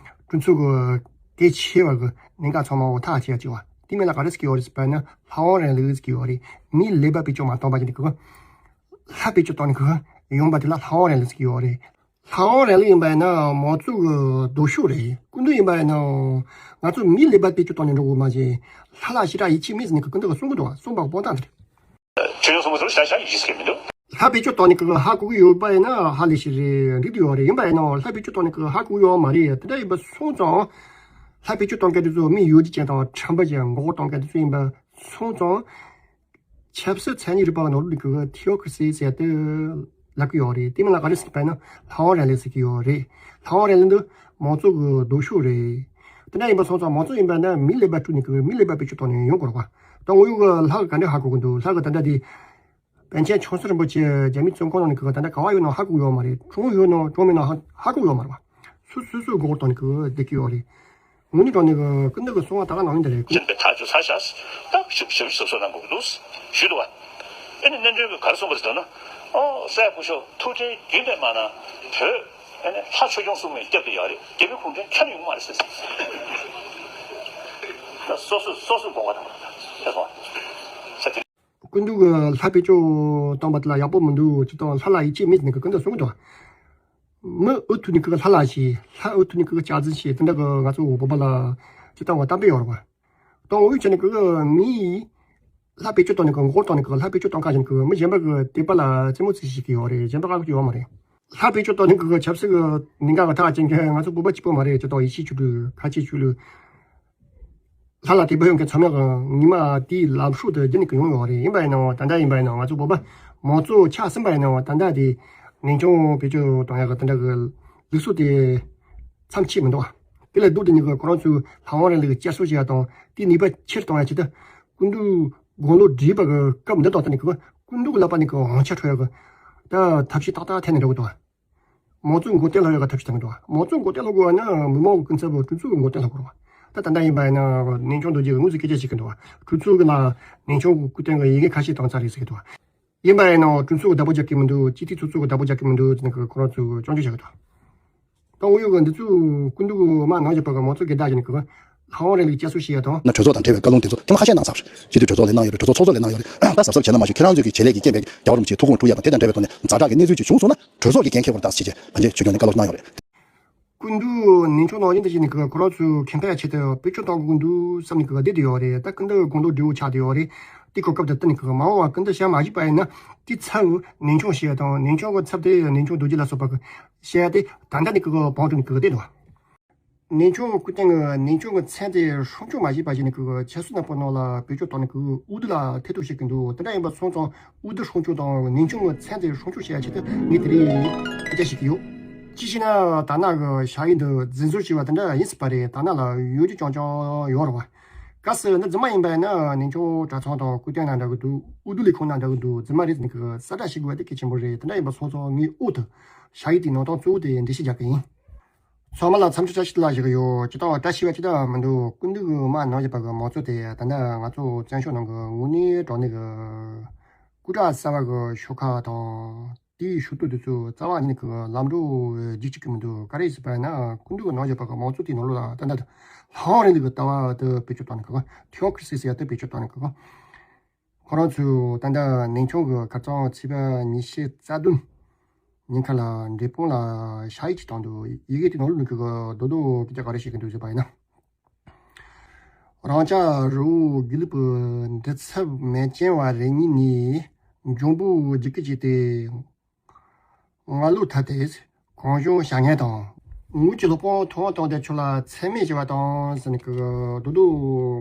གྲོས་ཚོགས་ཀྱི་གལ་ཆེ་བ་གི་གནད་འགག་ཚང་མ་འོ་ཐག་ཆོད་ཡ་ཅིག་བ། དེ་མིན་ལ་ག་རེ་ཟེར་གྱི་ཡོད་རེད་ཟེར་བ་ན་ལྷ་དབང་རིང་ལུགས་ཟེར་གྱི་ཡོད་རེད། མིའི་ལས་པ་བེད་སྤྱོད་མ་བཏང་བ་བྱས་ནས་ཀྱི་ལྷ་བེད་སྤྱོད་བཏང་ནས་ཀྱི་ཡོང་པ་དེ་ལ་ལྷ་དབང་རིང་ལུགས་ཟེར་གྱི་ཡོད་རེད། ལྷ་དབང་རིང་ལུགས་ཡིན་པ་ཡིན་ན་མང་གཙོ་གི་ལྡོག་ཕྱོགས་རེད། སྐུ་མདུན་ཡིན་པ་ཡིན་ན་ང་ཚོ་མིའི་ལས་པ་བེད་སྤྱོད་བཏང་ནས་འགྲོ་དགོས་མ་གཞི། ལྷ་ལ་ཞེ་དྲག་ཡིད་ཆེས་མེད་ཟེར་ནས་ཀྱི་སྐུ་མདུན་གྱིས་གསུང་གི་འདུག་བ། གསུངས་པ་དཔང་རྟགས་འདི་རེད། ཁྱོད་ཡང་གསུང་མ་ཐུབ་ཤ་ཤ་ཡིད་ཆེས་མི་འདུག་ལྷ་བེད་སྤྱོད་བཏང་ནས་ཀྱི་ཧ་གོ་གི་ཡོད་པ་ཡིན་ན་ཧ་ལས་ཤིག་རེད། འགྲིག་གི་ཡོད་རེད། ཡིན་པ་ཡིན་ན་ལྷ་བེད་སྤྱོད་བཏང་ནས་ཀྱི་ཧ་གོ་གི་ཡོད་མ་རེད། དེ་འདྲ་ཡིན་པ་སོང་ཙང་ལྷ་བེད་སྤྱོད་བཏང་མཁན་དེ་ཚོ་མི་ཡོད་རྒྱུ་ཅན་དང་ཁྲམ་པ་ཅན་མགོ་སྐོར་གཏོང་མཁན་དེ་ཚོ་ཡིན་པ་སོང་ཙང་། ཆབ་སྲིད་མཚན་ཉིད་རིག་པ་ནོར་ལུགས་ཀྱི་ཐི་ཨོ་ཀྲི་སི་ཟེར་ཏེ་ལབ་ཀྱི་ཡོད་རེད། དེ་མིན་ལ་ག་རེ་ཟེར་གྱི་ཡོད་པ་ཡིན་ན་ལྷ་དབང་རིང་ལུགས་ཟེར་གྱི་ཡོད་རེད། ལྷ་དབང་རིང་ལུགས་འདི་མང་གཙོ་གི་ལྡོག་ཕྱོགས་རེད། དེ་འདྲ་ཡིན་པ་སོང་ཙང་མང་གཙོ་ཡིན་པ་ན་མིའི་ལས་པ་བསྐྲུན་ནས་ཀྱི་མིའི་ལས་པ་བེད་སྤྱོད་བཏང་ནས་ཡོང་དགོས་རེད་པ། ད་དངོས་ཡོད་ཀྱི་ལྷ་གིས་ག་འདྲ་ཧ་གོ་གི་འདུག་ལྷ་གིས་ད་ལྟ་དེ་པཎ་ཆེན་ཆོས་སྲིད་རིན་པོ་ཆེ་རྒྱ་མིའི་བཙོན་ཁང་ནང་ནས་ཀྱི་ད་ལྟ་ག་བ་ཡོད་ན་ཧ་གོ་གི་ཡོད་མ་རེད། གྲོངས་ཡོད་ན་གྲོངས་མེད་ན་ཧ་ཧ་གོ་གི་ཡོད་མ་རེད་པ། སོ་སོ་སོའི་མགོ་སྐོར་གཏོང་ནས་ཀྱི་བསྡད་ཀྱི་ཡོད་རེད། དངོས་གནས་དྲང་གནས་ཀྱི་ཀུན་ཏུ་ཀྱི་གསང་བ་ད་ག་ནང་ཡིན་ད་རེད། ཅན་པའི་ཐག་ཆོད་ས་ཤ་སྟག་ཞིབ་ཞིབ་ཞིབ་སོ་ནང་གོ་འདུག་ཞུས་འདུག་བ། ཨེ་ནི་གནས་མགྲོན་གྱིས་ག་རེ་གསུངས་པ་རེད་ཟེར་ན། ཨོ་སྲས་སྐུ་ཞབས་ཐུགས་རྗེ་རྒྱུན་ལྡན་མ་ན་བོད་ཨེ་ནི་ལྷ་ཆོས་སྐྱོང་སྲུང་མའི་སྐྱབས་དེ་ཡོད་རེད། རྒྱ་མི་གུང་ཁྲན་ཁྱོན་ནས་ཡོང་མ་རེད་ཟེར། ད་སོ་སོ་སོ་སོའི་དགོངས་པ་དང་། ཤེས་སོང་ང་། ས་དེ། སྐུ་མདུན་གྱིས་ལྷ་བེད་སྤྱོད་བཏང་བ་དེ་ལ་ཡག་པོ་མི་འདུག་ཅེས་དང་ལྷ་ལ་ཡིད་ཆེས་མེད་ཟེར་ནས་ཀྱི་སྐུ་མདུན་གསུང་གི་འདུག་མི་འུ་ཐུག་ནས་ཀྱི་ལྷ་ལ་ཞེས། ལྷ་འུ་ཐུག་ནས་ཀྱི་སྐྱག་རྫུན་བཤད། དེ་འདྲ་གི་ང་ཚོ་བོད་པ་ལ་ཅི་ལྟ་བ་གཏམ་དཔེ་ཡོད་རེད་པ། དང་འུ་ཆ་ནས་ཀྱི་མིའི་ལྷ་བེད་སྤྱོད་བཏང་ནས་ཀྱི་མགོ་སྐོར་བཏང་ནས་ཀྱི་ལྷ་བེད་སྤྱོད་བཏང་ཁ་ཞིག་ནས་ཀྱི་མི་གཞན་པ་གི་དད་པ་ལ་རྩེད་མོ་རྩེ་ཞིག་གི་ཡོད་རེད། གཞན་པ་ཧ་གོ་གི་ཡོད་མ་རེད། ལྷ་བེད་སྤྱོད་བཏང་ནས་ཀྱི་ཆབ་སྲིད་ཀྱི་གནད་འགག་གི་ཐག་བཅད་མཁན་ང་ཚོ་བོད་པ་གཅིག་པོ་མ་རེད། ཅི་ལྟ་བ་ཡེ་ཤུ་ཆོས་ལུགས་ཁ་ཆེ་ཆོས་ལུགས། ལྷ་ལ་དད་པ་ཡོད་མཁན་ཚང་མ་གི་ཉི་མ་དེའི་ལམ་སྲོལ་དེ་བརྒྱུད་ནས་ཀྱི་ཡོང་ཡོད་རེད། ཡིན་པ་ཡིན་ནའང་ད་ལྟ་ཡིན་པ་ཡིན་ནའང་ང་ཚོ་བོད་པ་མང་གཙོ་ཆགས་ཟིན་པ་ཡིན་ནའང་ད་ལྟ་དེ་གནས་ཆུང་བེད་སྤྱོད་གཏོང་ཡག་གི་དེ་འདྲ་གི་ལུགས་སྲོལ་དེ་མཚམས་ཆད་མི་འདུག་བ། དེ་ལས་ལྡོག་སྟེ་ཉིད་ཀྱི་ཁོ་རང་ཚོའི་ལྷ་དབང་རིང་ལུགས་ཀྱི་བསྐྱར་གསོ་བྱེད་ཡག་དང་དེའི་ནུས་པ་ཆེར་གཏོང་ཡག་ཆེད་དུ་སྐུ་མདུན་ དགུང་ལོ་བགྲེས་པ་གི་སྐབས་འདི་དང་ད་ནི་གི་སྐུ་མདུན་གི་ལག་པ་ནས་གི་དབང་ཆ་འཕྲོག་ཡག་གི་ད་ཐབས་ཤེས་ཏག་ཏག་འཐེན་ནས་འགྲོ་གི་འདུག་མང་གཙོ་མགོ་རྟིང་སློག་ཡག་གི་ཐབས་ཤེས་འཐེན་གི་འདུག་མང་གཙོ་མགོ་རྟིང་སློག་དགོས་པ་ན་མི་མང་གི་སྐུ་ཚབ་གྲོས་ཚོགས་གི་མགོ་རྟིང་སློག་དགོས་རེད་བ། ད་ད་ལྟ་ཡིན་པ་ཡིན་ན་གནས་ཆུང་རྡོ་རྗེ་གི་དངོས་སུ་སྐད་ཆ་བཤད་གི་འདུག་གྲོས་ཚོགས་གི་ནང་གནས་ཆུང་གི་སྐུ་རྟེན་གི་ཡི་གེ་ཁ་ཤས་བཏང་ཚར་རེད་ཟེར་གི་འདུག་ཡིན་པ་ཡིན་ན་གྲོས་ཚོགས་ཀྱི་བདག་པོ་རྒྱག་གི་མི་འདུག་སྤྱི་འཐུས་ཚོགས་གཙོ་གི་བདག་པོ་རྒྱག་གི་མི་འདུག་ཟེར་ནས་ཁོ་རང་ཚོས་སྐྱོན་བརྗོད་བྱ་གི་འདུག་དང་དངོས་ཡོད་ཀྱི་འདི་ཚོ་སྐུ་མདུན་གྱི་མ་ནང་བཞིན་པ་གི་མང་གཙོ་སྒེར་བདག་བྱས་ནས་གི་ལྷ་དབང་རིང་ལུགས་བསྐྱར་གསོ་བྱེད་ཡ་དང་། ན་གྲོས་ཚོགས་དང་འབྲེལ་བའི་བཀའ་ལུང་དེ་ཚོ་ཐེངས་མ་ཁ་ཤས་གནང་ཚར། སྤྱི་འཐུས་གྲོས་ཚོགས་ལ་གནང་ཡོད་རེད། ད་གཟབ་གཟབ་བྱས་ན་མ་གཞི་ཁྱེད་རང་ཚོས་ཀྱི་བྱེད་ལས་ཀྱི་རྐྱེན་པས་རྒྱལ་བ་རིན་པོ་ཆེའི་ཐུགས་དགོངས་འཁྲུག་ཡ་དང་དེ་དང་འབྲེལ་བའི་ཐོག་ནས་ཛ་དྲག་གི་གནས་ཚུལ་ཅིག་བྱུང་སོང་ན་གྲོས་ཚོགས་ཀྱི་འགན་འཁྱེར་དགོས་རེད་ད་ཟེར་བྱས་བྱས་པ་འདི་ཆོས་སྐྱོང་ནས་བཀའ་སློབ་གནང་ཡོད་རེད། སྐུ་མདུན་གནས་ཆུང་ནང་བཞིན་དུ་བྱས་ནས་གི་ཁོ་རང་ཚོའི་ཁེ་ཕན་ཆེད་དུ་བེད་སྤྱོད་གཏོང་དགོས་འདུག་བསམ་ནས་གི་བསྡད་དེ་ཡོད་རེད། ད་སྐུ་མདུན་དགུང་ལོ་བགྲེས་པོ་ཆགས་བསྡད་ཡོད་རེད། དེ་གོ་སྐབས་དེ་བསྟུན་ནས་གི་མ་འོངས་པ་སྐུ་མདུན་ཞལ་མ་བཞུགས་པ་ཡིན་ན་དེ་ཚབ་གནས་ཆུང་བྱས་དང་གནས་ཆུང་གི་ཚབ་དེ་གནས་ཆུང་རྡོ་རྗེ་ལ་སོགས་པ་གི་ཞལ་དེ་ད་ལྟ་ནས་གི་བང་བསྒྲིགས་ནས་གི་བསྡད་འདུག་གནས་ཆུང་སྐུ་རྟེན་གི་གནས་ཆུང་གི་མཚན་དེ་སྲུང་སྐྱོབ་མ་བྱས་པ་བྱས་ནས་གི་ཆབ་སྲིད་ནག་པོ་ནང་ལ་བེད་སྤྱོད་བཏང་ནས་གི་འོས་བསྡུ་ལ་ཐེ་གཏོགས་བྱེད་ཀྱི་འདུག་དེ་འདྲ་ཡིན་པ་སོང་ཙང་འོས་བསྡུ་སྲུང་སྐྱོབ་དང་གནས་ཆུང་གི་མཚན་དེ་སྲུང་སྐྱོབ་བྱེད་ཡ་ཆེད་དུ་ངས་དེ་རིང་སྐད་ཆ་བཤད་ཀྱི་ཡོད། གཅིག་བྱས་ན་ད་ནག་གི་ཞ་ཡི་འདི་རྫུན་བཟོ་བྱས་པ་དེ་འདྲ་ཡིན་སྲིད་པ་རེད། ད་ནག་ལ་ཡོད་རྒྱུ་རྐྱང་རྐྱང་ཡོད་རེད་བ། གལ་སྲིད་འདི་རྫུན་མ་ཡིན་པ་ཡིན་ན་གནས་ཆུང་གྲྭ་ཚང་དང་སྐུ་རྟེན་ན་འདྲ་གི་འདུག་འོས་བསྡུ་ལས་ཁུངས་ན་འདྲ་གི་འདུག་རྫུན་མ་རེད་ཟེར་ནས་གི་གསལ་བསྒྲགས་བྱེད་དགོས་པ་དེ་གལ་ཆེན་པོ་རེད། དེ་འདྲ་ཡིན་པ་སོང་ཙང་ངས་འོག་ཏུ་ཞ་ཡི་དེའི་ནང་དོན་གཙོ་བོ་དེ་འགྲེལ་བཤད་རྒྱག་གི་ཡིན། ཚང་མ་ལ་འཚམས་འདྲི་བཀྲ་ཤིས་བདེ་ལེགས་ཞུ་གི་ཡོད། སྤྱིར་བཏང་བཀྲ་ཤིས་པ་ཅི་ལྟར་མི་འདུག་སྐུ་མདུན་གྱི་མ་ནང་བཞིན་པ་གི་མང་གཙོ་དེ་ད་ལྟ་ང་ཚོ་བཙན་བྱོལ་ནང་གི་དངོས་གནས་དྲང་གནས་ཀྱི་སྐུ་དྲག་གསར་པ་གི་ཤོག་ཁག་དང་དེའི་ཤོག་ཐོ་དེ་ཚོ་རྩ་བ་ཉིད་ཀྱི་ལམ་འགྲོ་རྒྱུག་བཅུག་གི་མི་འདུག་ག་རེ་ཟེར་བ་ཡིན་ན་སྐུ་མདུན་གྱི་ནང་བཞིན་པ་གི་མང་གཙོ་དེའི་ནང་ལོགས་ལ་ད་ལྟ་ལྷ་དབང་རིང་ལུགས་ཀྱི་ལྟ་བ་དེ་བེད་སྤྱོད་བཏང་ནས་གི་ཐི་ཨོ་ཀི་རི་སི་ཟེར་ཡ་དེ་བེད་སྤྱོད་བཏང་ནས་གི་ཁོ་རང་ཚོས་ད་ལྟ་གནས་ཆུང་གི་ཁ་རྩང་ཚེས་པ་ཉི་ཤུ་རྩ་བདུན་ཉིན་ཁ་ལ་འབྲས་སྤུངས་ལ་ཞ་ཡི་ཅིག་བཏང་འདུག་ཡི་གེ་དེ་ནང་ལོགས་ནས་གི་རྡོག་རྡོག་སྐད་ཆ་ག་རེ་བཤད་ཀྱི་འདུག་ཟེར་བ་ཡིན་ན། རང་ཅག་རི་བོ་དགེ་ལུགས་པའི་མགྲིན་ཚབ་མེ་ལྕེ་བ་རེ་གཉིས་ནས་འབྱུང་པོའི་རྒྱུད་སྐུད་ཅིག་སྟེ། ང་ལོ་ཐ་དད་གང་བྱུང་བྱ་ངན་དང་། ངོས་ཀྱི་སློབ་དཔོན་ཐུབ་དབང་དམ་ལྡན་མཆོག་ལ་མཚན་སྨད་བྱས་པ་དང་ཟེར་ནས་གི་རྡོག་རྡོག་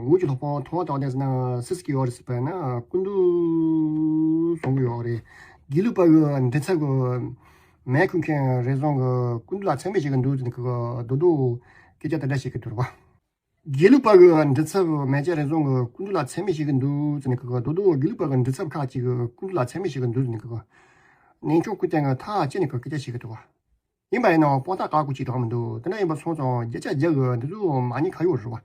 ངོས་ཀྱི་སློབ་དཔོན་ཐུབ་དབང་དམ་ལྡན་ཟེར་ན་སུ་ཟེར་གི་ཡོད་རེད་ཟེར་བ་ན་སྐུ་མདུན་གསུང་གི་ཡོད་རེད། དགེ་ལུགས་པ་གི་མགྲིན་ཚབ་གི་མེ་ཁུག་མཁན་རེ་ཟུང་གི་སྐུ་མདུན་ལ་མཚན་སྨད་བྱེད་ཀྱི་འདུག་ཟེར་ནས་གི་རྡོག་རྡོག་སྐད་ཆ་དེ་འདྲ་བཤད་ཀྱི་འདུག་རེད་པ། དགེ་ལུགས་པ་གི་མགྲིན་ཚབ་མེ་ལྕེ་རེ་ཟུང་གི་སྐུ་མདུན་ལ་མཚན་སྨད་བྱེད་ཀྱི་འདུག་ཟེར་ནས་གི་རྡོག་རྡོག་དགེ་ལུགས་པ་གི་མགྲིན་ཚབ་ཁག་ཅིག་གི་སྐུ་མདུན་ལ་མཚན་སྨད་བྱེད་ཀྱི་འདུག་ཟེར་ནས་གི་གནས་ཆུང་སྐུ་རྟེན་གི་ཐག་བཅད་ནས་གི་སྐད་ཆ་བཤད་ཀྱི་འདུག་བ། ཡིན་པ་ཡིན་ནའང་དཔང་རྟགས་དགག་དགོས་ཅིག་རང་མི་འདུག་དེ་འདྲ་ཡིན་པ་སོང་ཙང་བརྒྱ་ཆ་བརྒྱ་གི་འདི་ཚོ་མ་ཉེས་ཁ་གཡོག་རེད་བ།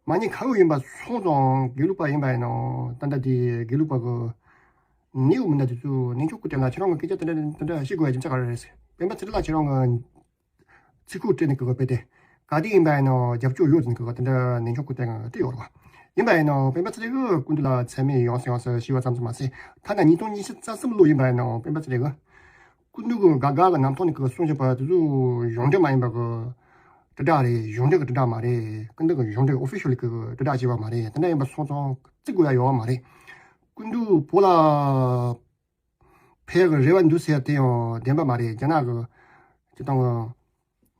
མ་ཉེས་ཁ་གཡོག་ཡིན་པ་སོང་ཙང་དགེ་ལུགས་པ་ཡིན་པ་ཡིན་ནའང་ད་ལྟ་དེ་དགེ་ལུགས་པ་གི་ནེའུ་མི་སྣ་དེ་ཚོས་གནས་ཆུང་སྐུ་རྟེན་ལ་ཁྱེད་རང་གི་སྐད་ཆ་དེ་འདྲ་དེ་འདྲ་བཤད་དགོས་ཡ་རྒྱུ་མཚན་ག་རེ་རེད། སྤེན་པ་ཚེ་རིང་ལགས་ཁྱེད་རང་གི་ཚིག་ཁུག་སྤྲད་ནས་གི་དཔེ་དེ། ག་དེ་ཡིན་པ་ཡིན་ནའང་རྒྱབ་སྐྱོར་ཡོད་ཟེར་ནས་གི་དེ་འདྲ་གནས་ཆུང་སྐུ་རྟེན་གི་སྤྲད་ཡོད་རེད་བ། ཡིན་པ་ཡིན་ནའང་སྤེན་པ་ཚེ་རིང་གི་སྐུ་མདུན་ལ་མཚན་སྨད་ཡོང་སྲིད་ཡོང་སྲིད་ཞེས་པ་ཙམ་ཙམ་མ་ཟད། ཐ་ན་ཉིས་སྟོང་ཉི་ཤུ་རྩ་གསུམ་ལོ་ཡིན་པ་ཡིན་ནའང་སྤེན་པ་ཚེ་རིང་གི་སྐུ་མདུན་གི་དགའ་དགའ་གི་རྣམ་ཐར་ནས་གི་གསུངས་བཞིན་པ་དེ་ཚོ་གཞུང་འབྲེལ་མ་ཡིན་པ་གི་དྲིལ་བསྒྲགས་རེད། གཞུང་འབྲེལ་གི་དྲིལ་བསྒྲགས་མ་རེད། སྐུ་མདུན་གི་གཞུང་འབྲེལ་ཨོ་ཕི་ཤལ་གི་དྲིལ་བསྒྲགས་བྱས་པ་མ་རེད། དེ་འདྲ་ཡིན་པ་སོང་ཙང་བརྩི་དགོས་ཡ་ཡོད་པ་མ་རེད། སྐུ་མདུན་བོད་ལ་ཕེབས་ཀྱི་རེ་བ་འདུག་ཟེར་དེ་ཡང་བདེན་པ་མ་རེད། རྒྱ་ནག་གི་སྤྱི་བཏང་གི་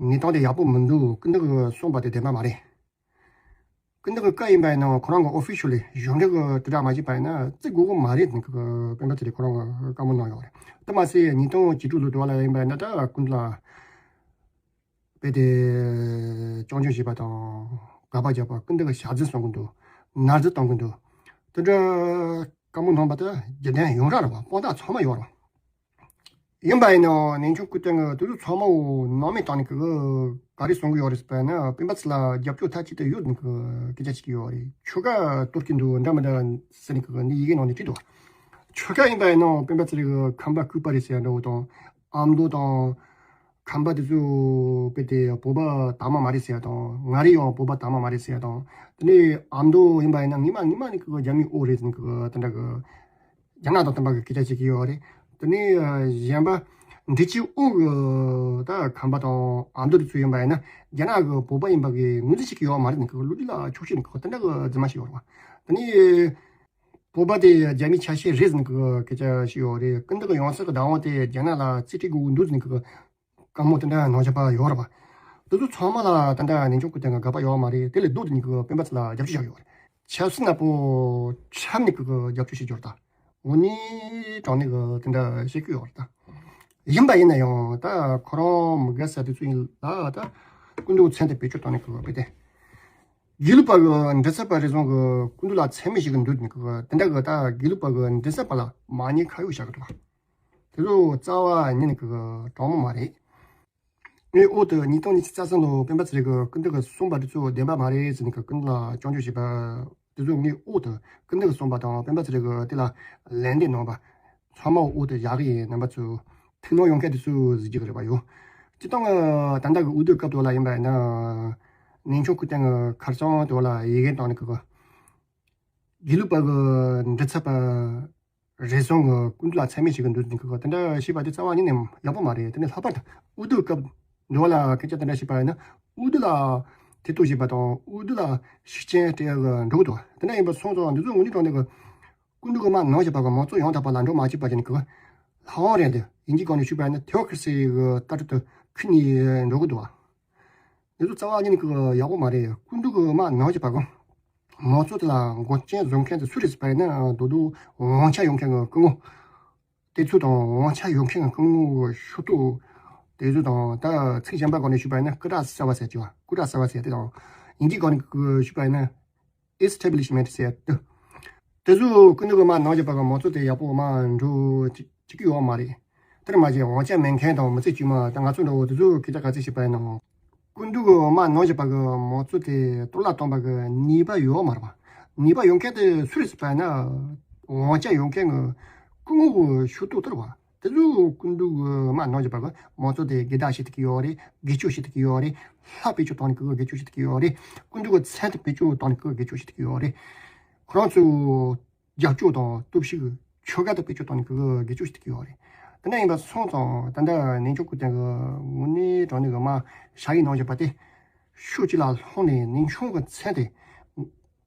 གནས་སྟངས་དེ་ཡག་པོ་མི་འདུག་སྐུ་མདུན་གྱིས་གསུངས་པ་དེ་བདེན་པ་མ་རེད། སྐུ་མདུན་གྱི་བཀའ་ཡིན་པ་ཡིན་ནའང་ཁོ་རང་གི་ཨོ་ཕི་ཤལ་ལི་གཞུང་འབྲེལ་གྱི་དྲིལ་བསྒྲགས་མ་བྱས་པ་ཡིན་ན་བརྩི་དགོས་ཀྱི་མ་རེད་ཟེར་ནས་སྤེན་པ་ཚེ་རིང་ཁོ་རང་གིས་བཀའ་མོལ་གནང་ཡོད་རེད། དེ་མ་ཟད་ཉིས་སྟོང་བཅུ་དྲུག་ལོ་དུ་བ་ལ་ཡིན་པ་ཡིན་ན་ད་སྐུ་མདུན་ལ་དཔེ་དེ་སྐྱོན་བརྗོད་བྱས་པ་དང་དགག་པ་བརྒྱབ་པ། སྐུ་མདུན་གྱིས་ཞག་རྫུན་གསུང་གི་འདུག་ནར་འཛི་གཏོང་གི་འདུག་དེ་འདྲ་བཀའ་མོལ་གནང་པ་དེ་རྒྱུ་མཚན་ཡོངས་གྲགས་རེད་བ། དཔང་རྟགས་ཚང་མ་ཡོད་རེད་བ། ཡིན་པ་ཡིན་ནའང་གནས་ཆུང་སྐུ་རྟེན་གྱིས་དེ་ཚོ་ཚང་མ་འོ་སྣང་མེད་བཏང་ནས་གི་ག་རེ་གསུང་གི་ཡོད་རེད་ཟེར་བ་ན་སྤེན་པ་ཚེ་རིང་ལ་རྒྱབ་སྐྱོར་མཐའ་གཅིག་ཏུ་ཡོད་ཟེར་ནས་གི་སྐད་ཆ་བཤད་ཀྱི་ཡོད་རེད། ཆོལ་ཁ་གཏོར་གྱི་འདུག་འདྲ་མི་འདྲ་ཟེར་ནས་གི་འདི་ཡི་གེ་ནང་ནས་བྲིས་འདུག་ཆོལ་ཁ་ཡིན་པ་ཡིན་ནའང་སྤེན་པ་ཚེ་རིང་གི་ཁམས་པ་ལྐུགས་པ་རེད་ཟེར་ཡ་འདྲ་བོ་དང་ཨ་མདོ་དང་། ཁམས་པ་དེ་ཚོ་དཔེ་དེ་བོད་པ་དག་མ་མ་རེད་ཟེར་ཡ་དང་། ང་རང་ཡང་བོད་པ་དག་མ་མ་རེད་ཟེར་ཡ་དང་། དེ་ནས་ཨ་མདོ་ཡིན་པ་ཡིན་ན་ངོ་མ་ངོ་མ་ནས་ཀྱི་རྒྱ་མིའི་འོག་རེད་ཟེར་ནས་ཀྱི་དེ་འདྲ་གི་རྒྱ་ནག་དང་མཐུན་པ་གི་སྐད་ཆ་བཤད་ཀྱི་ཡོད་རེད། དེ་ནས་གཞན་པ་འབྲི་ཆུའི་དབུས་ཀྱི་ད་ཁམས་པ་དང་ཨ་མདོ་དེ་ཚོ་ཡིན་པ་ཡིན་ན་རྒྱ་ནག་གི་བོད་པ་ཡིན་པ་གི་ངོས་འཛིན་བྱེད་ཀྱི་ཡོད་མ་རེད་ཟེར་ནས་ཀྱི་བློ་གྲོས་ལ་འཁྱོག་བཤད་ནས་ཀྱི་དེ་འདྲ་གི་རྫུན་མ་བཤད་ཡོད་རེད་བ། དེ་ནས། བོད་པ་དེ་རྒྱ་མིའི་ཆ་ཤས་རེད་ཟེར་ནས་ཀྱི་སྐད་ཆ་ཞིག་ཡོད་རེད། སྐུ་མདུན་གྱི་ཡང་སྲིད་ཀྱི་བདག་དབང་དེ་རྒྱ་ནག་ལ་རྩིས་སྤྲད་དགོས་ཀྱི་འདུག་ཟེར་ནས་ཀྱི་བཀའ་མོལ་དེ་འདྲ་གནང་བཞག་པ་ཡོད་རེད་བ། འདི་ཚོ་ཚང་མ་ལ་ད་ལྟ་གནས་ཆུང་སྐུ་རྟེན་གྱིས་དགག་པ་ཡོད་མ་རེད། དེ་ལས་ལྡོག་སྟེ་ནས་ཀྱི་སྤེན་པ་ཚེ་རིང་ལ་རྒྱབ་སྐྱོར་བྱས་ཡོད་རེད། ཆབ་སྲིད་ནག་པོ་འཁྲབ་ནས་ཀྱི་རྒྱབ་སྐྱོར་བྱེད་རྒྱུ་རེད་ད། དངོས་གནས་དྲང་གནས་ཀྱི་དེ་འདྲ་བཤད་ཀྱི་ཡོད་རེད་ད། ཡིན་པ་ཡིན་ན་ཡང་ད་ཁོ་རང་མི་དགའ་ས་དེ་ཚོ་ཡིན་ལ་ད་སྐུ་མདུན་མཚན་དེ་བེད་སྤྱོད་བཏང་ནས་ཀྱི་བེད་དེ། དགེ་ལུགས་པ་གི་མགྲིན་ཚབ་པ་རེ་ཟུང་གི་སྐུ་མདུན་ལ་མཚན་སྨད་ཞིག་གི་འདུག་ནི་གི་དེ་འདྲ་གི་ད་དགེ་ལུགས་པ་གི་མགྲིན་ཚབ་པ་ལ་མ་ཉེས་ཁ་གཡོགས་བྱ་གི་འདུག་དེ་ཚོ་རྩ་བ་ཉིད་ནས་གི་དྲང་མོ་མ་རེད། ངས་འོག་ཏུ་ཉིས་སྟོང་ཉི་ཤུ་རྩ་གསུམ་ལོ་སྤེན་པ་ཚེ་རིང་གི་སྐུ་མདུན་གི་གསུངས་པ་དེ་ཚོ་བདེན་པ་མ་རེད་ཟེར་ནས་གི་སྐུ་མདུན་ལ་སྐྱོན་བརྗོད་བྱས་པ་དེ་ཚོ་ངས་འོག་ཏུ་སྐུ་མདུན་གི་གསུངས་པ་དང་སྤེན་པ་ཚེ་རིང་གི་དེ་ལ་ལན་འདེབས་གནང་བ་ཚང་མ་འོག་ཏུ་བཞག་གི་ཡིན། རྣམ་པ་ཚོ་ཐུགས་སྣང་ཡོང་མཁན་དེ་ཚོ་གཟིགས་རྒྱུ་གི་རེད་པ་ཡོ། སྤྱིར་བཏང་གི་ད་ལྟ་གི་འོས་བསྡུ་སྐབས་དེ་ལ་ཡིན་པ་ཡིན་ན་གནས་ཆུང་སྐུ་རྟེན་གི་ཁ་རྩང་དེ་ལ་ཡི་གེ་བཏང་ནས་གི་དགེ་ལུགས་པ་གི་མགྲིན་ཚབ་པ་རེ་ཟུང་གི་སྐུ་མདུན་ལ་མཚན་སྨད་བྱེད་ཀྱི་འདུག་ཟེར་གི་དེ་འདྲ་བྱས་པ་དེ་རྩ་བ་ཉིད་ནས་ཡག་པོ་མ་རེད། དེ་ནས་ལྷག་པར་དུ་འོས་བསྡུ་སྐབས་འདི་བ་ལ་སྐད་ཆ་དེ་འདྲ་བཤད་པ་ཡིན་ན་འོས་བསྡུ་ལ་ཐེ་གཏོགས་བྱེད་པ་དང་འོས་བསྡུ་ལ་ཤུགས་རྐྱེན་སྤྲད་ཡག་གི་འགྲོ་གི་འདུག་དེ་འདྲ་ཡིན་པ་སོང་ཙང་འདི་ཚོ་དངོས་གནས་དྲང་གནས་ཀྱི་སྐུ་མདུན་གྱི་དམག་ནང་བཞིན་པ་གི་མང་གཙོ་ཡང་དག་པ་ལ་འགྲོ་མ་བཅུག་པ་བྱས་ནས་གི་ལྷ་དབང་རིང་དུ་དབྱིན་ཇིའི་སྒང་ནས་ཞུས་པ་ཡིན་ན་ཐེའོ་ཁི་རེ་སི་གི་ལྟ་གྲུབ་ཏུ་ཁུར་ནས་འགྲོ་གི་འདུག་འདི་ཚོ་རྩ་བ་ཉིད་ནས་གི་ཡག་པོ་མ་རེད། སྐུ་མདུན་གྱི་དམག་ནང་བཞིན་པ་གི་མང་གཙོ་དེ་ལ་འགོག་རྐྱེན་བཟོ་མཁན་དེ་སུ་རེད་ཟེར་བ་ཡིན་ན་མདོར་བསྡུས་དབང་ཆ་ཡོད་མཁན་གྱི་སྐུ་ངོ་དེ་ཚོ་དང་དབང་ཆ་ཡོད་མཁན་གྱི་སྐུ་ངོ་གི་ཤུགས་རྟོགས་དེ་ཚོ་དང་ད་ཚིག་གཞན་པ་སྒང་ནས་ཞུས་པ་ཡིན་ན་སྐུ་དྲག་ཟེར་བ་ཟེར་གྱི་བ་སྐུ་དྲག་ཟེར་བ་ཟེར་དེ་དང་དབྱིན་ཇིའི་སྒང་ནས་གི་ཞུས་པ་ཡིན་ན་ཨེ་སི་ཊེ་བྷི་ལི་ཤི་མེན་ཊི་ཟེར་དུ། དེ་ཚོ་སྐུ་མདུན་གྱི་དམག་ནང་བཞིན་པ་གི་མང་གཙོ་དེ་ཡག་པོ་མ་འགྲོ་ཅིག་ཅིག་གི་ཡོད་མ་རེད། དེར་མ་ཟད་དབང་ཆ་མེད་མཁན་དང་མི་ཚེ་དཀྱུས་མ་ད་ང་ཚོ་འདྲ་བོ་དེ་ཚོ་སྐད་ཆ་ག་ཚོད་བཤད་པ་ཡིན་ནའང་། སྐུ་མདུན་གྱི་དམག་ནང་བཞིན་པ་གི་མང་གཙོ་དེ་གཏོར་བརླག་གཏོང་བ་གི་ནུས་པ་ཡོད་མ་རེད་པ། ནུས་པ་ཡོད་མཁན་དེ་སུ་རེད་ཟེར་བ་ཡིན་ན། དབང་ཆ་ཡོད་མཁན་གྱི་སྐུ་ངོ་གི་ཤུགས་རྟོགས་དེ་རེད་པ། དེ་ཚོ་སྐུ་མདུན་གྱི་དམག་ནང་བཞིན་པ་གི་མང་གཙོ་དེ་སྒེར་བདག་བྱེད་ཐུབ་ཀྱི་ཡོད་རེད། སྒེར་གཅོད་བྱེད་ཐུབ་ཀྱི་ཡོད་རེད། ལྷ་བེད་སྤྱོད་བཏང་ནས་ཀྱི་སྒེར་གཅོད་བྱེད་ཐུབ་ཀྱི་ཡོད་རེད། སྐུ་མདུན་གྱི་མཚན་དེ་བེད་སྤྱོད་བཏང་ནས་ཀྱི་སྒེར་གཅོད་བྱེད་ཐུབ་ཀྱི་ཡོད་རེད། ཁོ་རང་ཚོ་རྒྱབ་སྐྱོར་དང་སྟོབས་ཤུགས་ཆོལ་ཁ་དང་བེད་སྤྱོད་བཏང་ནས་ཀྱི་སྒེར་གཅོད་བྱེད་ཐུབ་ཀྱི་ཡོད་རེད། དེ་འདྲ་ཡིན་པ་སོང་ཙང་ད་ལྟ་གནས་ཆུང་སྐུ་རྟེན་གྱི་དངོས་གནས་དྲང་གནས་ཀྱི་མ་ཞྭ་ཡི་ནང་བཞིན་པ་དེ་ཤུགས་ཅིག་ལ་ལྷུང་ནས་གནས་ཆུང་གི་མཚན་དེ་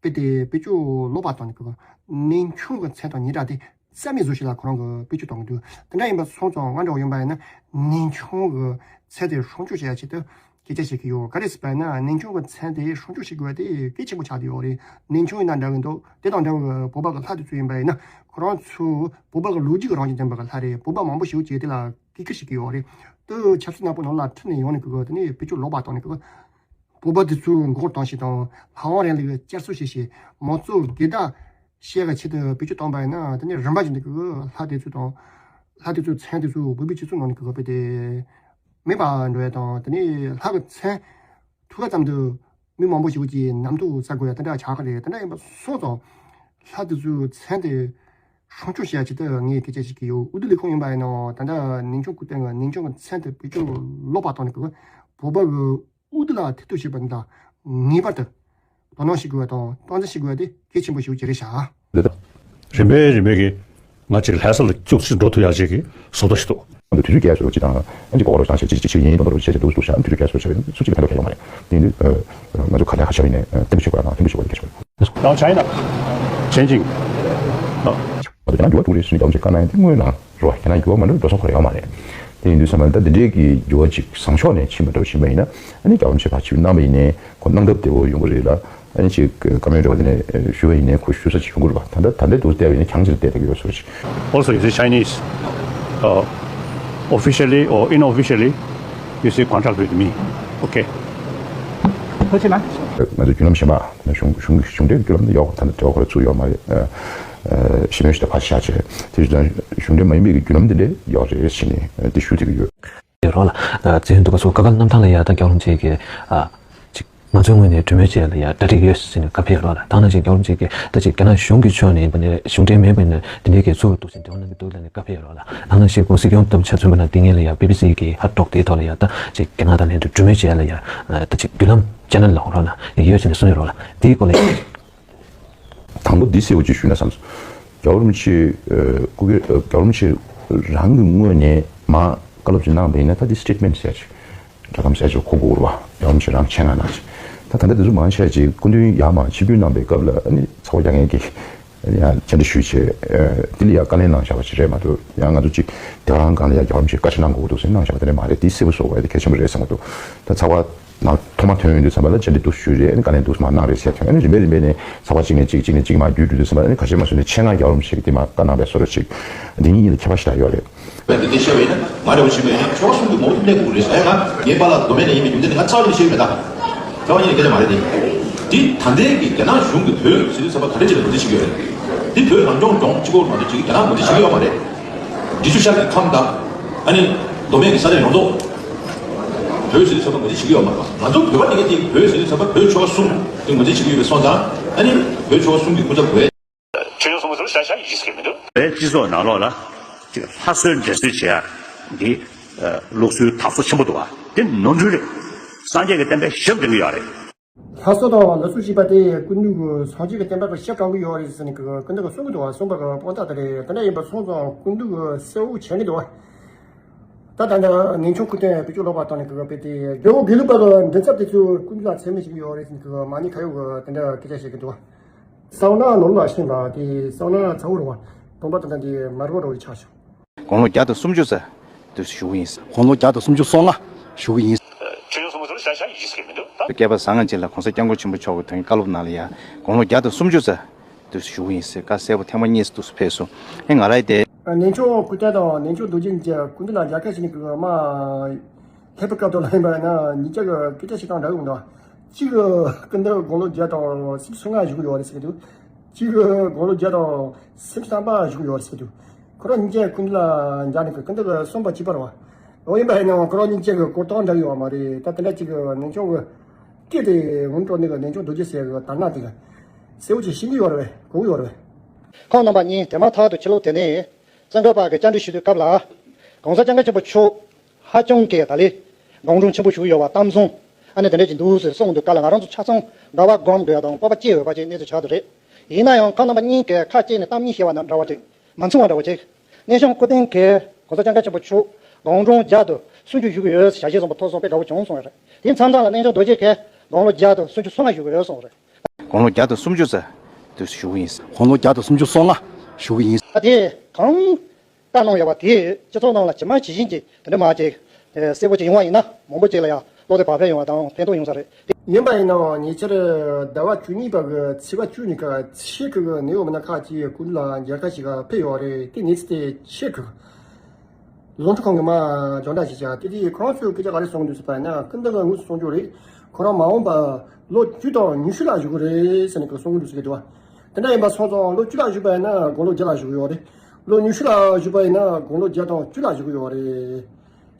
དཔེ་དེ་བེད་སྤྱོད་ལོག་པ་བཏང་ནས་ཀྱི་གནས་ཆུང་གི་མཚན་དང་ཉེ་དྲགས་དེ་རྩ་མེད་བཟོ་ཞིག་ལ་ཁོ་རང་གི་བེད་སྤྱོད་གཏོང་གི་འདུག་དེ་འདྲ་ཡིན་པ་སོང་ཙང་ང་འདྲ་བོ་ཡིན་པ་ཡིན་ན་གནས་ཆུང་གི་མཚན་དེ་སྲུང་སྐྱོབ་བྱེད་ཡ་ཆེད་དུ་སྐད་ཆ་བཤད་ཀྱི་ཡོད། ག་རེ་ཟེར་བ་ཡིན་ན་གནས་ཆུང་གི་མཚན་དེ་སྲུང་སྐྱོབ་བྱེད་དགོས་པ་དེ་གལ་ཆེན་པོ་ཆགས་བསྡད་ཡོད་རེད། གནས་ཆུང་ཡིན་ན་འདྲ་གི་འདུག་དེ་དང་འདྲ་བའི་བོད་པ་གི་ལྷ་དེ་ཚོ་ཡིན་པ་ཡིན་ན་ཁོ་རང་ཚོ་བོད་པ་གི་ལོ་རྒྱུས་ཀྱི་རང་བཞིན་ལྡན་པ་གི་ལྷ་རེད། བོད་པ་མང་པོ་ཞིག་གིས་དེ་ལ་གུས་བཀུར་བྱེད་ཀྱི་ཡོད་རེད། དེ་ཆབ་སྲིད་ནག་པོ་ནང་ལ་ཁྲིད་ནས་ཡོང་ནས་གི་དེ་ནས་བེད་སྤྱོད་ལོག་པ་བཏང་ནས་གི་བོད་པ་དེ་ཚོའི་མགོ་སྐོར་བཏང་ཞིག་དང་ལྷ་དབང་རིང་ལུགས་བསྐྱར་གསོ་བྱེད་ཞིག་མང་གཙོ་སྒེར་བདག་བཤད་གི་ཆེད་དུ་བེད་སྤྱོད་བཏང་པ་ཡིན་ན་དེ་ནས་རིམ་པ་བཞིན་དུ་གི་ལྷ་དེ་ཚོ་དང་ལྷ་དེ་ཚོའི་མཚན་དེ་ཚོ་བོད་པའི་སྤྱི་ཚོགས་ནང་ནས་གི་བོད་པའི་དེ་མེད་པ་འགྲོ་ཡ་དང་དེ་ནས་ལྷ་གི་མཚན་ཐུག་ག་ཙམ་དུ་མི་མང་པོ་ཞིག་གིས་རྣམ་རྟོག་ཟ་དགོས་ཡ་དེ་འདྲ་ཆགས་ཀྱི་རེད། དེ་འདྲ་ཡིན་པ་སོང་ཙང་ལྷ་དེ་ཚོའི་མཚན་དེ་སྲུང་སྐྱོབ་བྱེད་ཡ་ཆེད་དུ་ངས་སྐད་ཆ་བཤད་ཀྱི་ཡོད། འོས་བསྡུ་ལས་ཁུངས་ཡིན་པ་ཡིན་ནའང་ད་ལྟ་གནས་ཆུང་སྐུ་རྟེན་གྱི་གནས་ཆུང་གི་མཚན་དེ་བེད་སྤྱོད་ལོག་པ་བཏང་ནས་གི་བོད་པ་གི་འོས་བསྡུ་ལ་ཐེ་གཏོགས་བྱེད་པ་འདི་དག་ངེས་པར་དུ་དོ་སྣང་བྱེད་དགོས་པ་དང་སྟངས་འཛིན་བྱེད་དགོས་པ་དེ་གལ་ཆེན་པོ་ཞིག་ཅིག་རེད་ཤག་འདི་དག་རིམ་པས་རིམ་པས་ཀྱིས་ང་ཅིག་ལྷ་ས་ལ་སྐྱུག་ཅིག་འགྲོ་ཐུབ་ཡག་ཅིག་གི་བཟོ་ལྟ་ཞིག་འདུག་དུས་ཚོད་བསྐྱལ་སོང་ཅིག་དང་ཨ་ནི་གོ་རོ་ཞང་ཞེ་ཅིག་ཅིག་ཡིན་དོན་དུ་བྱེད་ཅིག་འདུག་འདུག་ཤག་དུས་ཚོད་བསྐྱལ་སོང་ཅིག་སུ་གཅིག་ལ་ཕན་ཐོགས་ཁྱད་ཡོད་མ་རེད། དེ་ཡིན་དུས་ང་ཚོ་ག་ལེར་ཁ་ཤས་ཡིན་ནས་བརྟན་པོ་བྱེད་དགོས་ན་བརྟན་པོ་བྱེད་དགོས་ཡ་གལ་ཆེན་པོ་རེད། Now China changing. ཨ་ད་ཁྱེད་རང་འགྱུར་བ་ཞིག་ནས་རྒྱ་ཆེ་དཀའ་གནང་ཡང་དེ་དངོས་ནང་རོ་ཁྱེད་རང་འགྱུར་བ་མ་འགྲོ་འགྲོ་སོང་ཁོ་ར་ཡོད་མ་རེད། དེ་ཡིན་དུས་ཙམ་པ་ད་འདི་འདྲའི་གི་འགྱུར་བ་ཅིག་བཟང་ཕྱོགས་ནས་ཕྱིན་པ་འདྲ་བཞིན་པ་ཡིན་ན་ཨ་ནི་རྒྱལ་བ་རིན་པོ་ཆེ་ཕར་ཕྱིར་གནང་བ་ཡིན་ནའི་ཁོ་གནང་ཐབས་བདེ་བོ་ཡོང་གི་རེད་ལ་ཨ་ནི་ཅིག་བཀའ་མོལ་འདྲ་བ་དེ་ནས་ཞུ་བ་ཡིན་ནའི་ཁོ་ཞུ་ས་ཅིག་ཡོང་གི་རེད་པ། ད་ལྟ་ད་ལྟའི་འདུག་བལྟས་པ་ཡིན་ན་རྒྱང་ཅིག་ལ་བལྟས་བསྡད་ཀྱི་ཡོད་བཟོ་ཅིག Also, you say Chinese, uh, officially or unofficially, you say contract with me. Okay. ང་ཚོ་བརྒྱུད་ལམ་གཞན་པ་གཞུང་གཞུང་གཞུང་འབྲེལ་བརྒྱུད་ལམ་དེ་ཡོག་ད་ལྟ་འབྲེལ་བ་ཁོ་རང་ཚུགས་ཡོད་མ་རེད། ཞི་མོལ་ཞིག་དང་ཕར་བཞག་བྱས་དེ་བཞིན་གཞུང་འབྲེལ་མ་ཡིན་པའི་གི་བརྒྱུད་ལམ་དེ་འདྲ་ཡོག་རེད་ཟེར་ནས་དེ་ཞུ་ཐུབ་ཀྱི་ཡོད། ཡོད་རོགས་ལ། ཨ་ཙི་འདུག་ག་སོ་ཀ་ཀ་གནམ་ཐང་ལ་ཡ་ད་རྒྱལ་བ་རིན་པོ་ཆེ་གི་ཨ་ཅིག་ང་ཚོའི་ངོས་ནས་གྲོས་མོལ་བྱས་ལ་ཡ་གྲ་སྒྲིག་ཡོད་ཟེར་ནས་བཀའ་ཕེབས་རོགས་ལ། ད་ནང་བཞིན་རྒྱལ་བ་རིན་པོ་ཆེ་གི་ད་ཅིག་རྒྱ་ནག་གཞུང་གི་ཕྱོགས་ནས་ཡིན་པ་ནས་གཞུང་འབྲེལ་མེད་པ་ཡིན་ན་དེ་འདྲའི་གི་གཙོ་བོ་འདུག་ཟེར་འདོན་གནང་གི་འདུག་ལབ་ནས་བཀའ་ཕེབས་རོགས་ལ། ད་ནང་བཞིན་གོང་སྲིད་སྐྱོང་སྟབས་ཆ་མཚོན་པ་ན་དེ་ངེད་ལ་ཡ་བི་བི་སི་གི་ཧ་ཊོག་དེའི་ཐོག་ལ་ཡ་ད་ཅིག་རྒྱ་ནག་དང་ལྷན་དུ་གྲོས་མོལ་བྱས་ལ་ཡ་ད་ཅིག་བརྒྱུད་ལམ་ཅེ་ནལ་ལ་འོང་རོགས་ལ་ཡ་ཡོད་ཟེར་ནས་གསུངས་ཡོད་རོགས་ལ། དེའི་སྐོར་ལ་ཡ། དང་པོ་འདི་གསལ་པོ་ཅིག་ཞུས་ན་བསམ་སོང་། རྒྱལ་བ་རིན་པོ་ཆེ་སྐུ་སྒེར་རྒྱལ་བ་རིན་པོ་ཆེ་རང་གི་ངོས་ནས་མར་བཀའ་སློབ་ཅིག་གནང་བ་ཡིན་ན་ད་འདི་སི་ཊེཊ་མེན་ཊི་ཟེར་ཅིག་སྒྲ་སྒམ་ཟེར་ཅིག་གོ་དགོས་རེད་པ། རྒྱལ་བ་རིན་པོ་ཆེ་རང་ཆེད་མངགས་གནང་ཅིག་ད་ད་ལྟ་འདི་ཚོ་མང་ཆེ་ཅིག་སྐུ་མདུན་ཡར་མར་ཆིབས་བསྒྱུར་གནང་པའི་སྐབས་ལ་ཨ་ནི་ཚ་བ་རྒྱག་མཁན་གྱིས་ཡང་བཅར་འདྲི་ཞུས་བྱས་དེ་ལ་ཡང་བཀའ་ལན་གནང་བཞག་པ་ཅིག་རེད་མ་གཏོགས་ཡང་ང་ཚོ་ཅིག་དེ་ག་རང་སྒང་ལ་ཡང་རྒྱལ་བ་རིན་པོ་ཆེས་བཀའ་ཆོས་གནང་དགོས་འདུག་ཟེར་གནང་བཞག་པ་དེ་འདྲ་མ་རེད། དེ་གསལ་པོ་བཟོ་དགོས་ཡ་དེ་གལ་ཆེན་པོ་རེད་བསམ་གྱི་འདུག་ད་ཚ་བ། ནང་ཐོག་མ་ཐོན་ཡོང་དུས་ཙམ་པ་ལ་བཅར་འདྲི་འདུག་ཞུས་རེད། ཨ་ནི་བཀའ་ལན་འདུག་མར་གནང་རེད་ཟེར་ཐོན། ཨ་ནི་རིམ་པས་རིམ་པས་ནས་ཚགས་པར་གཅིག་ནས་གཅིག་གཅིག་ནས་གཅིག་མར་བརྒྱུད་འགྲོ་དུས་ཙམ་པ་ལ་ཨ་ནི་ག་ཚོད་མ་སོང་ནས་ཆེད་མངགས་རྒྱལ་བ་རིན་པོ་ཆེ་གིས་དེ་མར་བཀའ་གནང་པའི་བཟོ་འདྲ་ཅིག་འདི་གཉིས་གཉིས་ལ་ཁྱད་པར་ཞེ་དྲག་ཡོད་རེད། འདི་འདི་བཤད་པ་ཡིན་ན་ང་འདྲ་བོ་བྱས་པ་ཡིན་ན་ཆོལ་ཁ་གསུམ་དུ་མ་འོངས་པ་སླེབས་དགོས་རེད་ཟེར། ཨ་ང་ངའི་པཱ་ལགས་མདོ་སྨད་ནས་ཡིན་པའི་རྒྱུ་མཚན་དེ་ང་རྩ་བ་ནས་བཤད་ཀྱི་མེད་ད། རྩ་བ་ཉིད་ནས་སྐད་ཆ་མ་རེད་དེ། འདི་ད་ལྟའི་གི་རྒྱ་ནག་གཞུང་གི་བོད་ཟེར་དུས་ཙམ་པ་ག་རེ་བྱས་ནས་ངོས་འཛིན་བྱེད་ཀྱི་ཡོད་རེད། འདི་བོད་རང་སྐྱོང་ལྗོངས་གཅིག་པོ་མ་གཏོགས་ཅིག་རྒྱ་ནག་ངོས་འཛིན་བྱེད་ཀྱི་ཡོད་མ་རེད། འབྲི་ཆུ་ཤར་གྱི་ཁམས་དང་། ཨ་ནི་མདོ་སྨད་ཀྱི་ས་གནས་ཡོངས་རྫོགས་བོད་ཟེར་དུས་ཙམ་པ་ངོས་འཛིན་བྱེད་ཀྱི་ཡོད་མ་རེད་པ། ང་ཚོ་བོད་པ་དེ་ག་དེ་བོད་ཟེར་དུས་ཙམ་པ་བོད་ཆོལ་ཁ་གསུམ་དེ་ངོས་འཛིན་བྱེད་ཀྱི་ཡོད་པའི་སོང་ཙང་། ཨ་ནི་བོད་ཆོལ་ཁ་གསུམ་གྱི་སྐུ་ཚབ་དགོས། ཁྱོད་ཡོང་སོང་མ་ཟེར་ལ་ཤ་ཤ་ཡིན་ཟེར་གྱི་མི་འདུག་བོད་སྤྱི་ཚོགས་ནང་ལོགས་ལ་ཅིག་ལྷ་གསོལ་འདྲེ་གསོལ་བྱེད་ཡ་འདི་ལུགས་སྲོལ་དར་སྲོལ་ཆེན་པོ་འདུག་བ། དེ་ནོར་འཁྲུལ་རེད། སངས་རྒྱས་ཀྱི་བསྟན་པའི་ཞབས་འདྲེན་གྱི་ཡོད་རེད། ལྷ་གསོལ་དང་ལུགས་སྲོལ་ཞེས་པ་དེ་སྐུ་མདུན་གྱི་སངས་རྒྱས་ཀྱི་བསྟན་པ་གི་ཞབས་དྲང་གི་ཡོད་རེད་ཟེར་ནས་ཀྱི་སྐུ་མདུན་གྱི་གསུང་གི་འདུག་བ། གསུངས་པ་གི་དཔང་རྟགས་དེ་རེད། དེ་འདྲ་ཡིན་པ་སོང་ཙང་སྐུ་མདུན་གྱི་གསལ་བོ་བྱས་ནས་འདུག་བ། ད་ད་ལྟ་གནས་ཆུང་སྐུ་རྟེན་བེད་སྤྱོད་ལོག་པ་བཏང་ནས་ཀྱི་དཔེ་དེ་རྒྱལ་བོ་དགེ་ལུགས་པ་གི་མགྲིན་ཚབ་དེ་ཚོས་སྐུ་མདུན་ལ་མཚན་སྨད་བྱེད་ཀྱི་ཡོད་རེད་ཟེར་ནས་ཀྱི་མ་ཉེས་ཁ་གཡོག་གི་དེ་འདྲ་སྐད་ཆ་བཤད་ཀྱི་འདུག་བ། གསང་ནག་ནོར་ལ་ཤིན་ལ་དེ་གསང་ནག་ཚ་བོ་རུ་བ་སྟོན་པ་དང་ལྡན་དེ་མ་རུ་བ་རུ་བའི་ཆ་བྱུང་། དགུང་ལོ་བརྒྱ་དང་སུམ་ཅུ་ཙམ་དུས་སུ་བཞུགས་ཡིན། དགུང་ལོ་བརྒྱ་དང་སུམ་ཅུ་སོ་ལྔ་བཞུགས་ཡིན། ཁྱོད་ཡོང་སོང་མ་ཟེར་ལ་ཤ་ཤ་ཡིན་ཟེར་གྱི་མི་འདུག་ད། བསྐལ་པ་བཟང་ང་ཅན་ལ་གོང་ས་སྐྱབས་མགོན་ཆེན་པོ་མཆོག་གི་དོན་བཀའ་སློབ་ནང་ལ་ཡང་དགུང་ལོ་བརྒྱ་དང་སུམ་ཅུ་ཙམ་དུས་སུ་བཞུགས་ཡིན་ཟེར་བཀའ་གསལ་པོ་ཐེངས་མ་གཉིས་སུ་དུས་སུ་ཕེབས་སོང་། ཨེ་ང་རའི་དེ། གནས་ཆུང་སྐུ་རྟེན་དང་གནས་ཆུང་རྡོ་རྗེ་མཇལ་སྐུ་མདུན་ལ་མཇལ་ཁ་ཞུས་ནས་ཀྱི་མ། སླེབས་པའི་སྐབས་དུ་ལ་ཡིན་པ་ན་ཉིས་བརྒྱ་གི་སྐད་ཆ་ཞིག་དང་འདྲ་ཡོང་འདུག་གཅིག་གི་སྐུ་མདུན་དགུང་ལོ་བརྒྱ་དང་སུམ་ཅུ་སོ་ལྔ་བཞུགས་ཡོད་རེད་ཟེར་གྱི་འདུག་གཅིག་གི་དགུང་ལོ་བརྒྱ་དང་སུམ་ཅུ་ཐམ་པ་བཞུགས་ཡོད་རེད་ཟེར་གྱི་འདུག་ཁོ་རང་གཉིས་ཀྱི་སྐུ་མདུན་ལ་མཇལ་ནས་ཀྱི་སྐུ་མདུན་གྱི་གསུངས་པ་གཅིག་པ་རེད་བ། འོ་ཡིན་པ་ཡིན་ནའང་ཁོ་རང་གཉིས་ཀྱི་གོ་རྟོགས་འདྲ་ཡོད་མ་རེད། ད་དེ་འདྲ་གཅིག་གི་གནས་ཆུང་གི་སྐད་དེ་འུན་སྤྲོ་ནས་ཀྱི་གནས་ཆུང་རྡོ་རྗེ་ཟེར་གྱི་དར་ནག་དེ་གི་གསལ་བོ་ཅིག་ཤེས་ཀྱི་ཡོད་རེད་བས། གོ་གི་ཡོད་རེད་བས། ཁོང་རྣམ་པ་གཉིས་དེ་མ་ཐག་ཏུ་ཕྱི་ལོགས་དེ་ནས། བཙན་བཀའ་པ་གི་བཅར་འདྲི་ཞུ་དུས་སྐབས་ལ། གོང་ས་སྐྱབས་མགོན་ཆེན་པོ་མཆོག་ཧ་ཅང་གི་ད་ལི་གང་རུང་ཆེན་པོ་ཞུ་གི་ཡོད་པ་གཏམ་བཟང་ཨ་ནི་དེ་འདྲ་ཅིག་འདུག་ཟེར་གསུངས་འདུག་ག་ལ་ང་རང་ཚོ་ཆ་ཚང་དགའ་བ་སྒོམ་དགོས་ཡ་དང་སྤོབས་པ་སྐྱེ་འོས་པ་ཅིག་གནས་ཚུལ་ཆགས་འདུག་རེད། ཡིན་ན་ཡང་ཁོང་རྣམ་པ་གཉིས་ཀྱིས་ཁ་གཅིག་ནས་གཏམ་གཉིས་བཤད་པ་ན་འདྲ་བ་ཅིག་མ་མཚུངས་པ་འདྲ་བ་ཅིག་གནས་ཆུང་སྐུ་རྟེན་གྱིས་གོང་ས་སྐྱབས་མགོན་ཆེན་པོ་མཆོག་གང་རུང་བརྒྱ་དང་སུམ་ཅུ་བཞུགས་ཀྱི་ཡོད་ཟེར་ཞལ་བཞེས་གསུངས་པ་ཐོས་སོང་། དཔེ་དགའ་བོ་བྱུང་གསུངས་ཡོད་རེད། དེ་མཚམས་མཚམས་ལ་གནས་ཆུང་རྡོ་རྗེ་གིས་གང་རུང་བརྒྱ་དང་སུམ་ཅུ་སོ་ལྔ་བཞུགས་ཀྱི་ཡོད་གསུངས་རེད། དགུང་ལོ་བརྒྱ་དང་སུམ་ཅུ་ཙམ་དུས་སུ་བཞུགས་ཡིན། དགུང་ལོ་བརྒྱ་དང་སུམ་ཅུ་སོ་ལྔ་བཞུགས་ཡིན། ད་དེ་གང་བཀའ་གནང་ཡོད་པ་དེ་སྤྱི་ཚོགས་ནང་ལ་ཇི་མ་ཇི་བཞིན་གྱི་དེ་འདྲ་མ་ཅིག་གསལ་པོ་ཅིག་ཡོང་བ་ཡིན་ན་མང་པོ་ཅིག་ལ་ཡང་བློ་བདེ་བག་ཕེབས་ཡོང་བ་དང་ཕན་ཐོགས་ཡོང་ས་རེད། ཡིན་པ་ཡིན་ནའང་ཉེ་ཆར་ཟླ་བ་བཅུ་གཉིས་པ་གི་ཚེས་པ་བཅུ་ཉིན་ཀ་ཆེད་ཁུལ་གི་ནེའུ་མི་ན་ཁག་ཅིག་སྐུ་མདུན་ལ་མཇལ་ཁ་ཞིག་ཕེབས་ཡོད་རེད། དེ་གནས་ཚུལ་དེ་ཆེད་ཁུལ། ལུང་ཕྲུག་ཁང་གི་མ་སྦྱོང་བརྡར་ཞིག་བྱ། དེ་དུས་ཁོ་རང་ཚོས་སྐད་ཆ་ག་རེ་གསུངས་འདུག་ཟེར་བ་ན། སྐུ་མདུན་གྱི་དངོས་སུ་གསུང་རྒྱུ་རེད། ཁོ་རང་མ་འོངས་པ་ལོ་བཅུ་དང་ཉི་ཤུ་ལ་བཞུགས་ཀྱི་རེད་ཟེར་ནས་གསུང་གི་འདུག་ཟེར་གྱི་འདུག་དེ་འདྲ་ཡིན་པ་སོང་ཙང་ལོ་བཅུ་ལ་བཞུགས་པ་ཡིན་ན་དགུང་ལོ་བརྒྱ་ལ་བཞུགས་ཡོད་རེད། ལོ་ཉི་ཤུ་ལ་བཞུགས་པ་ཡིན་ན་དགུང་ལོ་བརྒྱ་དང་བཅུ་ལ་བཞུགས་ཡོད་རེད།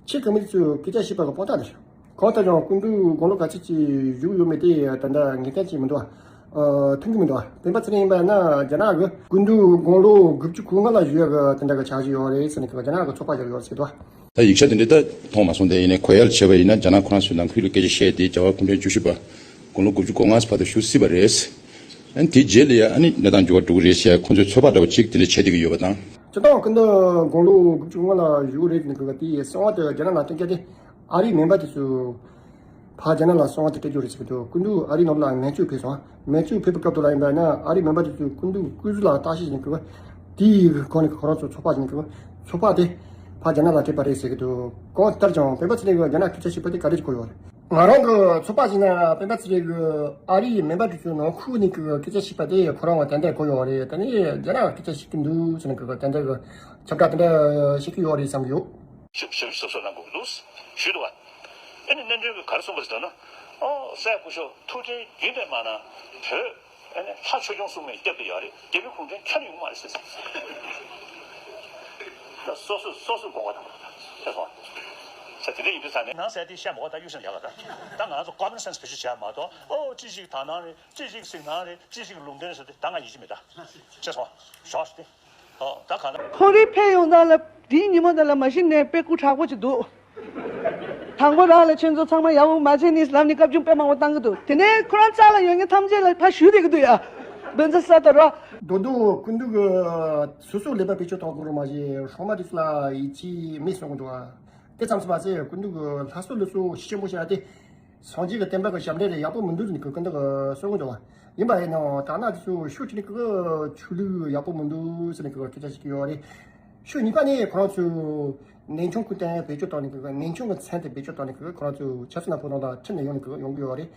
ཆེད་ཁུལ་མི་ཚོས་སྐད་ཆ་བཤད་པ་གི་དཔང་རྟགས་དེ་རེད། གང་ལྟར་ཀྱང་སྐུ་མདུན་དགུང་ལོ་ག་ཚོད་ཅིག་བཞུགས་ཡོད་མེད་དེ་ད་ལྟ་ངེས་གཏན་ཅིག་མི་འདུག་ཨ། མཐོང་གི་མི་འདུག་སྤེན་པ་ཚེ་རིང་ཡིན་པ་ན་རྒྱ་ནག་གི་སྐུ་མདུན་དགུང་ལོ་དགུ་བཅུ་གོ་ལྔ་ལ་བཞུགས་ཡག་གི་དེ་འདྲ་གི་འཆར་གཞི་ཡོད་རེད་ཟེར་ནས་རྒྱ་ནག་གི་ཚོགས་པ་ཞིག་ཡོད་ཟེར་འདུག་ད་ཡིག་ཆ་དེ་འདྲ་ད་མཐོང་མ་སོང་། དེ་ཡིན་ནའི་གོ་ཡག་བྱས་པ་ཡིན་ན་རྒྱ་ནག་ཁོ་རང་ཚོའི་ནང་ཁུལ་ལ་སྐད་ཆ་བཤད་དེ་རྒྱལ་བ་སྐུ་ཕྲེང་བཅུ་བཞི་པ་དགུང་ལོ་དགུ་བཅུ་གོ་ལྔ་བར་དུ་བཞུགས་སྲིད་པ་རེད། ཨ་ནི་དེའི་རྗེས་ལ་ཡ་ཨ་ནི་གནས་སྟངས་འགྱུར་བ་འགྲོ་གི་རེད་ཟེར་ཁོ་ཚོའི་ཚོད་དཔག་འདྲ་བ་ཅིག་དེ་འདྲ་བྱེད་བསྡད་ཀྱི་ཡོད་པ་དང་། སྤྱིར་བཏང་སྐུ་མདུན་དགུང་ལོ་དགུ་བཅུ་གོ་ལྔ་ལ་བཞུགས་རེད་ཟེར་ནས་གི་དེའི་གསང་བ་དེ་རྒྱ་ནག་ལ་སྟོན་རྒྱུ་དེ་ཨ་རིའི་མེམ་པར་དེ་ཚོས་ཕར་རྒྱ་ནག་ལ་གསང་བ་དེ་སྤྲད་རྒྱུ་རེད་ཟེར་གི་འདུག་སྐུ་མདུན་ཨ་རིའི་ནང་ལ་མེ་མཆོད་ཕེབས་སོང་། མེ་མཆོད་ཕེབས་པའི་སྐབས་དུ་ལ་ཡིན་པ་ན་ཨ་རིའི་མེམ་པར་དེ་ཚོས་སྐུ་མདུན་སྐུ་གཟུགས་ལ་བརྟག་དཔྱད་བྱས་ནས་གི་དེའི་སྒང་ནས་ཁོ་རང་ཚོ་ཚོད་དཔག་བྱས་ནས་གི་ཚོད་དཔག་དེ་ཕར་རྒྱ་ནག་ལ་སྤྲད་པ་རེད་ཟེར་གི་འདུག་གང་ལྟར་ཀྱང་སྤེན་པ་ཚེ་རིང་གིས་རྒྱ་ནག་སྐད་ཆ་བཤད་པ་དེ་ག་རེ་གོ་ཡོད་རེད། ང་རང་གི་ཚོད་དཔག་བྱས་ན་སྤེན་པ་ཚེ་རིང་གིས་ཨ་རིའི་མེམ་པར་དེ་ཚོའི་ནང་ཁུལ་ནས་གི་སྐད་ཆ་བཤད་པ་དེ་ཁོ་རང་ལ་ཏན་ཏན་གོ་ཡོད་རེད། ད་ནི་རྒྱ་ནག་སྐད་ཆ་བཤད་ཀྱི་འདུག་ཟེར་ནས་གི་ཏན་ཏན་གི་ཁྱབ་བསྒྲགས་དེ་འདྲ་བཤད་ཀྱི་ཡོད་རེད་བསམ་གི་ཡོད། ཞིབ་ཞིབ་ཞིབ་སོ་གནང་དགོས་འདུག་ཞུས་འདུག་བ། ཨ་ནི་གནད་དོན་གི་ག་རེ་གསུངས་པ་ཟེར་ན། ཨོ་སྲས་སྐུ་ཞབས་ཐུགས་རྗེ་རྒྱུན་ལྡན་མ་གནང་བོད། ཨ་ནི་ལྷ་ཆོས་སྐྱོང་སྲུང་མའི་སྐྱབས་དེ་ཡོད་རེད། རྒྱལ་པོའི་གུང་ཁྲན་ཁྱོན་ནས་ཡོང་མ་རེད་ཟེར། ད་སོ་སོ་སོ་སོའི་དགོངས་པ་དང་། ཤེས་སོང་། ས་དེ་འདྲ་ཡིན་དུས་ས་ནས་ནང་ཟས་དེ་བཤད་མ་གོ། ད་གཡུ་སེམས་རྒྱག་ལ། ད་ད་ང་ཚོ་common sense་བེད་སྤྱོད་བྱས་མ་གཏོགས། ཨོ་ཅི་ཞིག་དག་སྣང་རེད། ཅི་ཞིག་གཟིགས་སྣང་རེད། ཅི་ཞིག་ལུང་བསྟན་ཟེར་དེ་ད་ང་ཡིད་ཆེས་མེད་ད། ཤེས་སོང་། ཞོག་ཟེར་ཏེ། ཨོ་ད་གང་ལ། ཁོང་རང་ཕེབས་ཡོང་ད་ལ་དེའི་ཉིན་མོ་ད་ལ་མ་གཞི་ནས་དཔེ་སྐུ་དྲག་པོ་ཅིག་འདུག་དང་པོ་རང་ལ་ཁྱོད་ཚོ་ཚང་མ་ཡག་པོ་མ་བྱས་ནི་ལབ་ནི་བཀའ་བཀྱོན་དཔེ་མང་པོ་བཏང་གི་འདུག་དེ་ནས་ཁོ་རང་རྩ་ལ་ཡོད་མཁན་ཐམས་ཅད་ལ་ཕར་ཞུས་བསྡད་ཀྱི་འདུག་ཡ། བོན་ཚ་ས་དོར་བ། རྡོ་རྡོ་སྐུ་མདུན་གྱི་སོ་སོ་ལས་པ་བེད་སྤྱོད་གཏོང་དགོས་རུང་མ་བྱས་སྲུང་མ་དེ་ཚོ་ལ་ཡིད་ཆེས་མེད་གསུང་གི་འདུག་བ། དེ་ཙམ་ཟད་མ་ཟད་སྐུ་མདུན་གྱི་ལྷ་གསོལ་ལུགས་སྲོལ་ཤུགས་ཆེན་པོ་བྱས་ཏེ། སངས་རྒྱས་ཀྱི་བསྟན་པ་གི་ཞབས་འདྲེན་རེ་ཡག་པོ་མི་འདུག་ཟེར་ནས་ཀྱི་སྐུ་མདུན་གྱིས་གསུང་གི་འདུག་བ། ཡིན་པ་ཡིན་ནའང་དག་སྣང་དེ་ཚོ་ཤུགས་ཆེ་ནས་ཀྱི་ཆོས་ལུགས་ཡག་པོ་མི་འདུག་ཟེར་ནས་ཀྱི་སྐད་ཆ་བཤད་ཀྱི་ཡོད་རེད། ཤུགས་གཉིས་པ་ནི་ཁོ་རང་ཚོས་གནས་ཆུང་སྐུ་རྟེན་བེད་སྤྱོད་བཏང་ནས་ཀྱི་གནས་ཆུང་གི་མཚན་དེ་བེད་སྤྱོད་བཏང་ནས་ཀྱི་ཁོ་རང་ཚོས་ཆབ་སྲིད་ནག་པོ་ནང་ལ་ཁྲིད་ནས་ཡོང་ནས་ཀྱི་ཡོང་གི་ཡོད་རེད།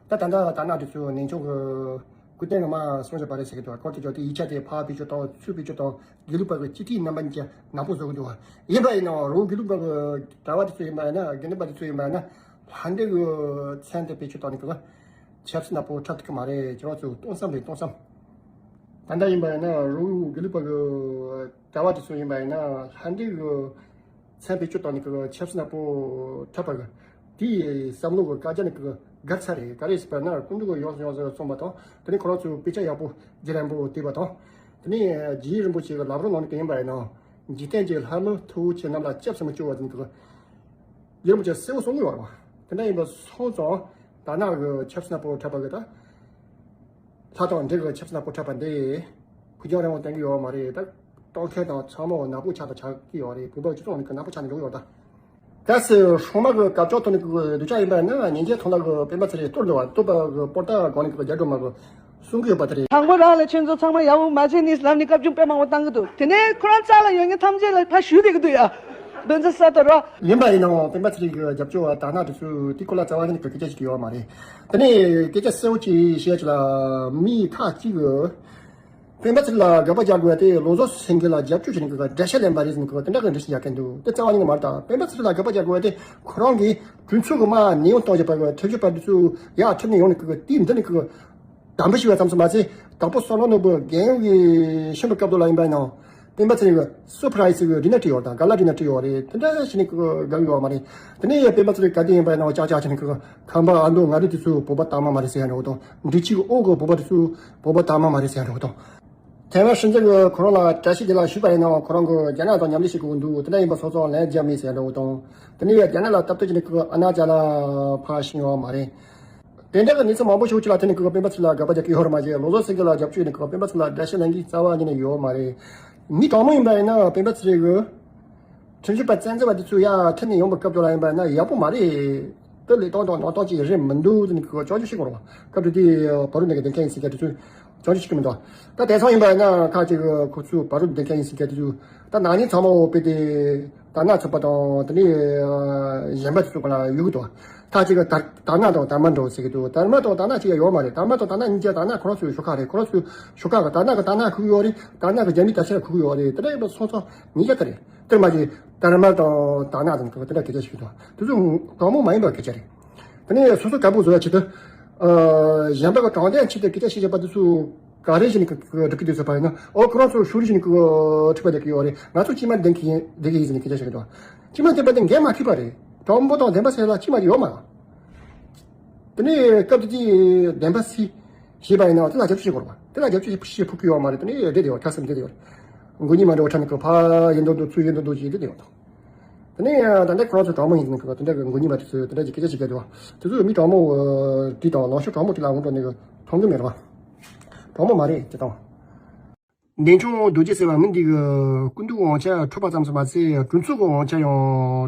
ད་ད་ལྟ་དག་སྣང་དེ་ཚོས་གནས་ཆུང་གི་སྐུ་རྟེན་གྱི་མ་གསུང་བྱས་པ་རེད་ཟེར་གྱི་འདུག་སྐོར་དེ་ཅོག་དེ་ཡིག་ཆ་དེ་ཕར་བེད་སྤྱོད་བཏང་ཚུར་བེད་སྤྱོད་བཏང་། དགེ་ལུགས་པ་གི་སྤྱི་འཐུས་རྣམ་པ་གཉིས་ཀྱིས་ནག་པོ་བཟོ་གི་འདུག་བ། ཡིན་པ་ཡིན་ནའང་རང་དགེ་ལུགས་པ་གི་གྲྭ་པ་དེ་ཚོ་ཡིན་པ་ཡིན་ན། དགེ་འདུན་པ་དེ་ཚོ་ཡིན་པ་ཡིན་ན། ལྷ་འདྲེ་གི་མཚན་དེ་བེད་སྤྱོད་བཏང་ནས་ཀྱི་ ཆབ་སྲིད་ནག་པོ་འཁྲབ་ཐུབ་ཀྱི་མ་རེད། ཁྱེད་རང་ཚོ་སྟོང་བསམ་རེད། སྟོང་བསམ། ད་ལྟ་ཡིན་པ་ཡིན་ན་རོགས་དགེ་ལུགས་པ་གི་གྲྭ་བ་དེ་ཚོ་ཡིན་པ་ཡིན་ན་ལྷ་འདྲེ་གི་མཚན་བེད་སྤྱོད་བཏང་ནས་གི་ཆབ་སྲིད་ནག་པོ་འཁྲབ་པ་གི་དེའི་བསམ་བློ་གི་བཀག་རྒྱ་ནི་གི་འགག་ཚར་རེད། ག་རེ་ཟེར་བ་ན་སྐུ་མདུན་གི་ཡོངས་སུ་ཡོངས་སུ་གསུངས་པ་དང་། དེ་ནས་ཁོ་རང་ཚོའི་དཔེ་ཆ་ཡག་པོ་རྒྱུན་རིང་པོ་བལྟས་པ་དང་། དེ་ནས་རྗེ་རིན་པོ་ཆེ་གི་ལམ་རིམ་ནང་ནས་གི་ཡིན་པ་ཡིན་ན། འཇིག་རྟེན་གྱི་ལྷ་མི་ཐུ་བོ་ཆེ་རྣམས་ལ་སྐྱབས་སུ་མི་སྐྱོ་བ་ཟེར་ནས་གི་རྗེ་རིན་པོ་ཆེ་གསལ་བོ་གསུང་གི་ཡོད་རེད་བ། དེ་འདྲ་ཡིན་པ་སོང་ཙང་དར་ནག་གི་ཆབ་སྲིད་ནག་པོ་འཁྲབ་པ་གི་ད། ལྷ་དང་འདྲེ་གི་ཆབ་སྲིད་ནག་པོ་འཁྲབ་པ་འདི་ཕུགས་རྒྱང་རིང་བོ་བསྟན་གི་ཡོད་མ་རེད། ད་གཏོར་མཁན་དང་ཚང་མ་ནག་པོ་ཆགས་དང་ཆགས་ཀྱི་ཡོད་རེད། བོད་པ་སྤྱི་ཚོགས་ནང་གི་ནག་པོ་ཆགས་ནས་འགྲོ་གི་ཡོད་ད། གལ་སྲིད་སྲུང་མ་གི་སྐབས་བཅོ་ཐོག་ནས་གི་སྡུག་ཅག་ཡིན་པ་ན་ཉིན་བྱེད་ཐོག་ལ་གི་སྤེན་པ་ཚེ་རིང་གཏོར་འདུག་བ། གཏོར་པ་གི་པོ་ཏ་སྒང་ནས་གི་རྒྱ་སྒྲོལ་མ་གི་གསུང་གི་ཡོད་པ་དེ་རེད། དང་པོ་རང་ལ་ཁྱེད་ཚོ་ཚང་མ་ཡག་པོ་མ་བྱས་ནས་ལབ་ནས་བཀའ་བཀྱོན་དཔེ་མང་པོ་བཏང་གི་འདུག་དེ་ནས་ཁོ་རང་རྩ་ལ་ཡོད་མཁན་ཐམས་ཅད་ལ་ཕར་ཞུས་བསྡད་ཀྱི་འདུག་ཡ། འདི་ཚོ་ས་དོར་བ། ཡིན་པ་ཡིན་ནའང་སྤེན་པ་ཚེ་རིང་གི་རྒྱབ་སྐྱོར་བ་དར་ནག་དེ་ཚོས་དེ་སྐོར་ལ་རྩ་བ་ཉིད་ནས་གི་སྐད་ཆ་ཞིག་ཡོད་མ་རེད། དེ་ནས་སྐད་ཆ་གསལ་བོ་ཅིག་བཤད་ཅིག་ལ། མི་ཁག་ཅིག་གིས་སྤེན་པ་ཚེ་རིང་ལ་དགག་པ་རྒྱག་དགོས་ཏེ་ལོ་ཙཱ་བཀྲ་ཤིས་ལ་རྒྱབ་སྐྱོར་བྱས་ནས་གི་འགྲེལ་བཤད་ལེན་པ་རེད་ཟེར་ནས་གི་དེ་འདྲ་གི་འགྲེལ་བཤད་རྒྱག་མཁན་འདུག་དེ་རྩ་བ་ཉིད་ནས་མ་རེད། ད་སྤེན་པ་ཚེ་རིང་ལ་དགག་པ་རྒྱག་དགོས་ཏེ་ཁོ་རང་གིས་གྲོས་ཚོགས་གི་དམག་ནེའུ་གཏོང་བྱེད་པ་གི་ཁྲིམས་ཞིབ་པ་འདི་ཚོ་ཡར་ཁྲིད་ནས་ཡོང་ནས་གི་དེའི་མདུན་ནས་གི་དམ་པོ་ཞུ་བ་ཙམ་ཞིག་མ་ཚད། དྭགས་པོ་བསམ་བློ་ནོར་བུ་རྒྱལ་ཡོངས་ཀྱི་ཤིན་ཏུ་སྐབས་དུ་ལ་ཡིན་པ་ཡིན་ནའང་སྤེན་པ་ཚེ་རིང་གི་སུ་པ་ར་ཡི་སི་གི་རི་ན་བྲིས་ཡོད་དང་ག་ལ་རི་ན་བྲིས་ཡོད་རེད། དེ་འདྲ་ཞིག་ནས་གི་དགག་ཡོད་མ་རེད། དེ་ནས་ཡང་སྤེན་པ་ཚེ་རིང་ག་དེ་ཡིན་པ་ཡིན་ནའང་ཅག་ཅག་ཅིག་ནས་གི་ཁམས་པ་ཨ་མདོ་མངའ་རིས་དེ་ཚོ་བོད་པ་དར་དམར་མ་རེད་ཟེར་ཡ་འདྲ་བོ་དང་། འབྲི་ཆུའི་ཨོ་གི་བོད་པ་དེ་ཚོ་བོད་པ་དར་དམར་མ་རེད་ཟེར་ཡ་འདྲ་བོ་དང་། ཐེ་ཝན་སྲིད་འཛིན་གྱིས་ཁོ་རང་ལ་བཀྲ་ཤིས་བདེ་ལེགས་ཞུས་པ་ཡིན་ནའང་ཁོ་རང་གིས་རྒྱ་ནག་དང་མཉམ་ལས་བྱེད་དགོས་འདུག་དེ་འདྲ་ཡིན་པ་སོང་ཙང་ལན་རྒྱག་མེད་ཟེར་ཡ་འདྲ་བོ་དང་། དེ་ནས་རྒྱ་ནག་ལ་སྟབས་བསྟུན་བྱས་ནས་ཁོ་ཨ་ན་ཅ་ལག་ཕར་ཕྱིན་ཡོད་མ་རེད། དེ་འདྲ་གི་གནས་ཚུལ་མང་པོ་ཞིག་ཅིག་ལ་བརྟེན་ནས་ཁོ་སྤེན་པ་ཚེ་རིང་ལ་དགག་པ་རྒྱག་གི་ཡོད་རེད་མ་གཞི། ལོ་ཙཱ་བཀྲ་ཤིས་ལ་རྒྱབ་སྐྱོར་ནས་ཁོ་སྤེན་པ་ཚེ་རིང་ལ་འགྲེལ་བཤད་གནང་གི་རྩ་བ་ཉིད་ནས་ཡོད་མ་རེད། མི་དྲང་མོ་ཡིན་པ་ཡིན་ན་སྤེན་པ་ཚེ་རིང་གི་ཁྲིམས་ཞིབ་པ་བཙན་འཛུལ་བ་དེ་ཚོ་ཡར་ཁྲིད་ནས་ཡོང་པའི་སྐབས་དུ་ལ་ཡིན་པ་ན་ཡག་པོ་མ་རེད། དེ་ལས་སྟངས་དང་ནང་སྟངས་ཅིག་རེད་མི་འདུག་ཟེར་ནས་ཁོ་སྐྱོན་བརྗོད་བྱེད་དགོས་རེད་བ། སྐབས་དེ་དུས་བར་དུ་ནས་ཀྱི་བདེན་མཁན་ཡིན་ཟེར་མཁན་དེ་ཚོས་སྐྱོན་བརྗོད་བྱེད་ཀྱི་མི་འདུག་ད་དེང་སང་ཡིན་པ་ན་ཁ་ཅིག་ཁོ་ཚོས་བར་དུ་བདེན་མཁན་ཡིན་ཟེར་མཁན་དེ་ཚོས་ད་ན་ནིང་ཚང་མ་འོ་དཔེ་དེ་དར་ནག་ཚོགས་པ་དང་དེ་ནས་གཞན་པ་དེ་ཚོ་ག་ལ་ཡོད་གི་འདུག་ཁ་ཅིག་གིས་དར་དར་ནག་དང་དར་དམར་འདྲ་བོ་ཟེར་གི་འདུག་དར་དམར་དང་དར་ནག་ཅིག་ཡང་ཡོད་མ་རེད། དར་དམར་དང་དར་ནག་གཉིས་ཀ་དར་ནག་ཁོ་རང་ཚོའི་ཤོག་ཁག་རེད། ཁོ་རང་ཚོའི་ཤོག་ཁག་གི་དར་ནག་གི་དར་ནག་ཁུག་ཡོད་རེད། དར་ནག་གི་རྒྱ་མི་དར་ཆེན་ཁུག་ཡོད་རེད། དེ་འདྲ་ཡིན་པ་སོང་ཙང་ཉིས་ཀ་དེ་རེད། དེར་མ་གྱིས་དར་དམར་དང་དར་ནག་དང་དེ་འདྲ་སྐད་ཆ་བཤད་གི་འདུག་དེ་ཚོ་དྲང་མོ་མ་ཡིན་པ་སྐད་ཆ་རེད། དེ་ནས་སོ་སོ་དགའ་པོ་བཟོ་ཡ་ཆེད་དུ། ཨ། གཞན་པ་གི་དྲང་བདེན་ཆེད་དུ་སྐད་ཆ་བཤད་བཞག་པ་དེ་ཚོ་ག་རེ་བྱས་ནས་ཀྱི་ཀྱི་སྒྲུབ་ཀྱི་འདུག་ཟེར་བ་ཡིན་ན། ཨོ་ཁོ་རང་ཚོ་ཕྱོགས་རིས་བྱས་ནས་ཀྱི་འཁྲུག་པ་རྒྱག་གི་ཡོད་རེད། ང་ཚོ་དཀྱུས་མ་འདེམས་ཀྱི་ཡིན་འདེམས་ཀྱི་ཡིན་ཟེར་ནས་སྐད་ཆ་བཤད་ཀྱི་འདུག་དཀྱུས་མ་འདེམས་པ་དེ་འགན་མ་འཁྱེར་པ་རེད། དྲང་པོ་དང་བདེན་པ་ཟེར་ལ་དཀྱུས་མ་དེ་ཡོད་མ་རེད། དེ་ནས་སྐབས་དེ་དུས་བདེན་པ་སི་ཞེས་པ་ཡིན་ན་དེ་ལ་རྒྱབ་སྐྱོར་བྱེད་དགོས་རེད་བ། དེ་ལ་རྒྱབ་སྐྱོར་བྱེད་ཕོད་ཀྱི་ཡོད་མ་རེད། དེ་ནས་བསྡད་དེ་ཡོད། ཁ་སེམས་བསྡད་དེ་ཡོད། མགོ་གཉིས་མ་འདྲ་བ་ཁྲ་ནས་ཀྱི་ཕ་ཡིན་མདོག་མདོག་ཚུར་ཡིན་མདོག་མདོག་བྱས་བསྡད་དེ་ཡོད། དེ་ནས་ད་ལྟ་ཁོ་རང་ཚོ་དྲང་མོ་ཡིན་ཟེར་ནས་ཁོ་དེ་འདྲ་གི་མགོ་གཉིས་པ་དེ་ཚོས་དེ་འདྲ་གི་སྐད་ཆ་བཤད་ཀྱི་འདུག་དེ་ཚོས་མི་དྲང་མོ་བྲིས་དང་ལངས་ཕྱོགས་དྲང་མོ་དེ་ལ་འོང་འགྲོ་ནས་གི་མཐོང་གི་མེད་རེད་བ། དྲང་མོ་མ་རེད་ཅེས་དང་། འདས་མཆོག་རྡོ་རྗེ་ཟེར་བ་མི་འདི་གི་སྐུ་མདུན་དབང་ཆ་འཕྲོག་པ་ཙམ་ཞིག་མ་ཟད་གྲོས་ཚོགས་ཀྱི་དབང་ཆ་ཡང་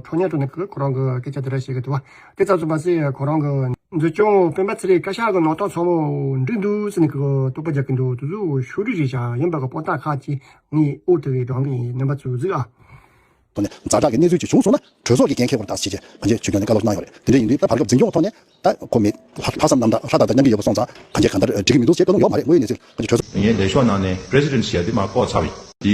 འཕྲོག་ཉར་འགྲོ་ནས་གི་ཁོ་རང་གི་སྐད་ཆ་དེ་འདྲ་བཤད་ཀྱི་འདུག་བ། དེ་ཙམ་ཞིག་མ་ཟད་ཁོ་རང་གི་འཛིན་སྐྱོང་སྤེན་པ་ཚེ་རིང་བཀའ་ཤག་གི་ནང་རྟགས་ཚང་མ་འགྲིག་འདུག་ཟེར་ནས་གི་དོགས་པ་རྒྱག་གི་འདུག་དེ་ཚོ་ཕྱོགས་རིས་རེད་བཞག་ཡིན་པ་གི་དཔང་རྟགས་ཁག་ཅིག་ངས་འོག་ཏུ་གི་སྒྲོམ་གི་རྣམ་པ་ཚོ་གཟིགས་ཨ། ཐོག་ནས་ཛ་དྲག་གི་གནས་ཚུལ་ཅིག་བྱུང་སོང་ན་གྲོས་ཚོགས་ཀྱི་འགན་འཁྱེར་དགོས་རེད་ད་ཟེར་བྱས་གང་ཅི་ཆོས་སྐྱོང་ནས་བཀའ་སློབ་གནང་ཡོད་རེད། དེ་འདྲ་ཡིན་དུས་ད་བར་སྐབས་འཛིན་སྐྱོང་ཐོག་ནས་ད་ཁོ་མི་ལྷག་ལྷག་བསམ་རྣམ་དག་ལྷག་དང་རྣམ་པ་ཡོད་པ་སོང་ཙང་གང་ཅི་གང་ལྟར་འགྲིག་གི་མི་འདུག་ཅེས་བཀའ་ལུང་ཡོད་མ་རེད། དངོས་ཡོད་གནས་ཚུལ་གང་ཅི་གྲོས་ཚོགས། ངས་ལས་ཤོག་ནང་ནས་president་ཞེས་དེ་མ་བཀོག་ཚར་བ་ཡིན། དེ་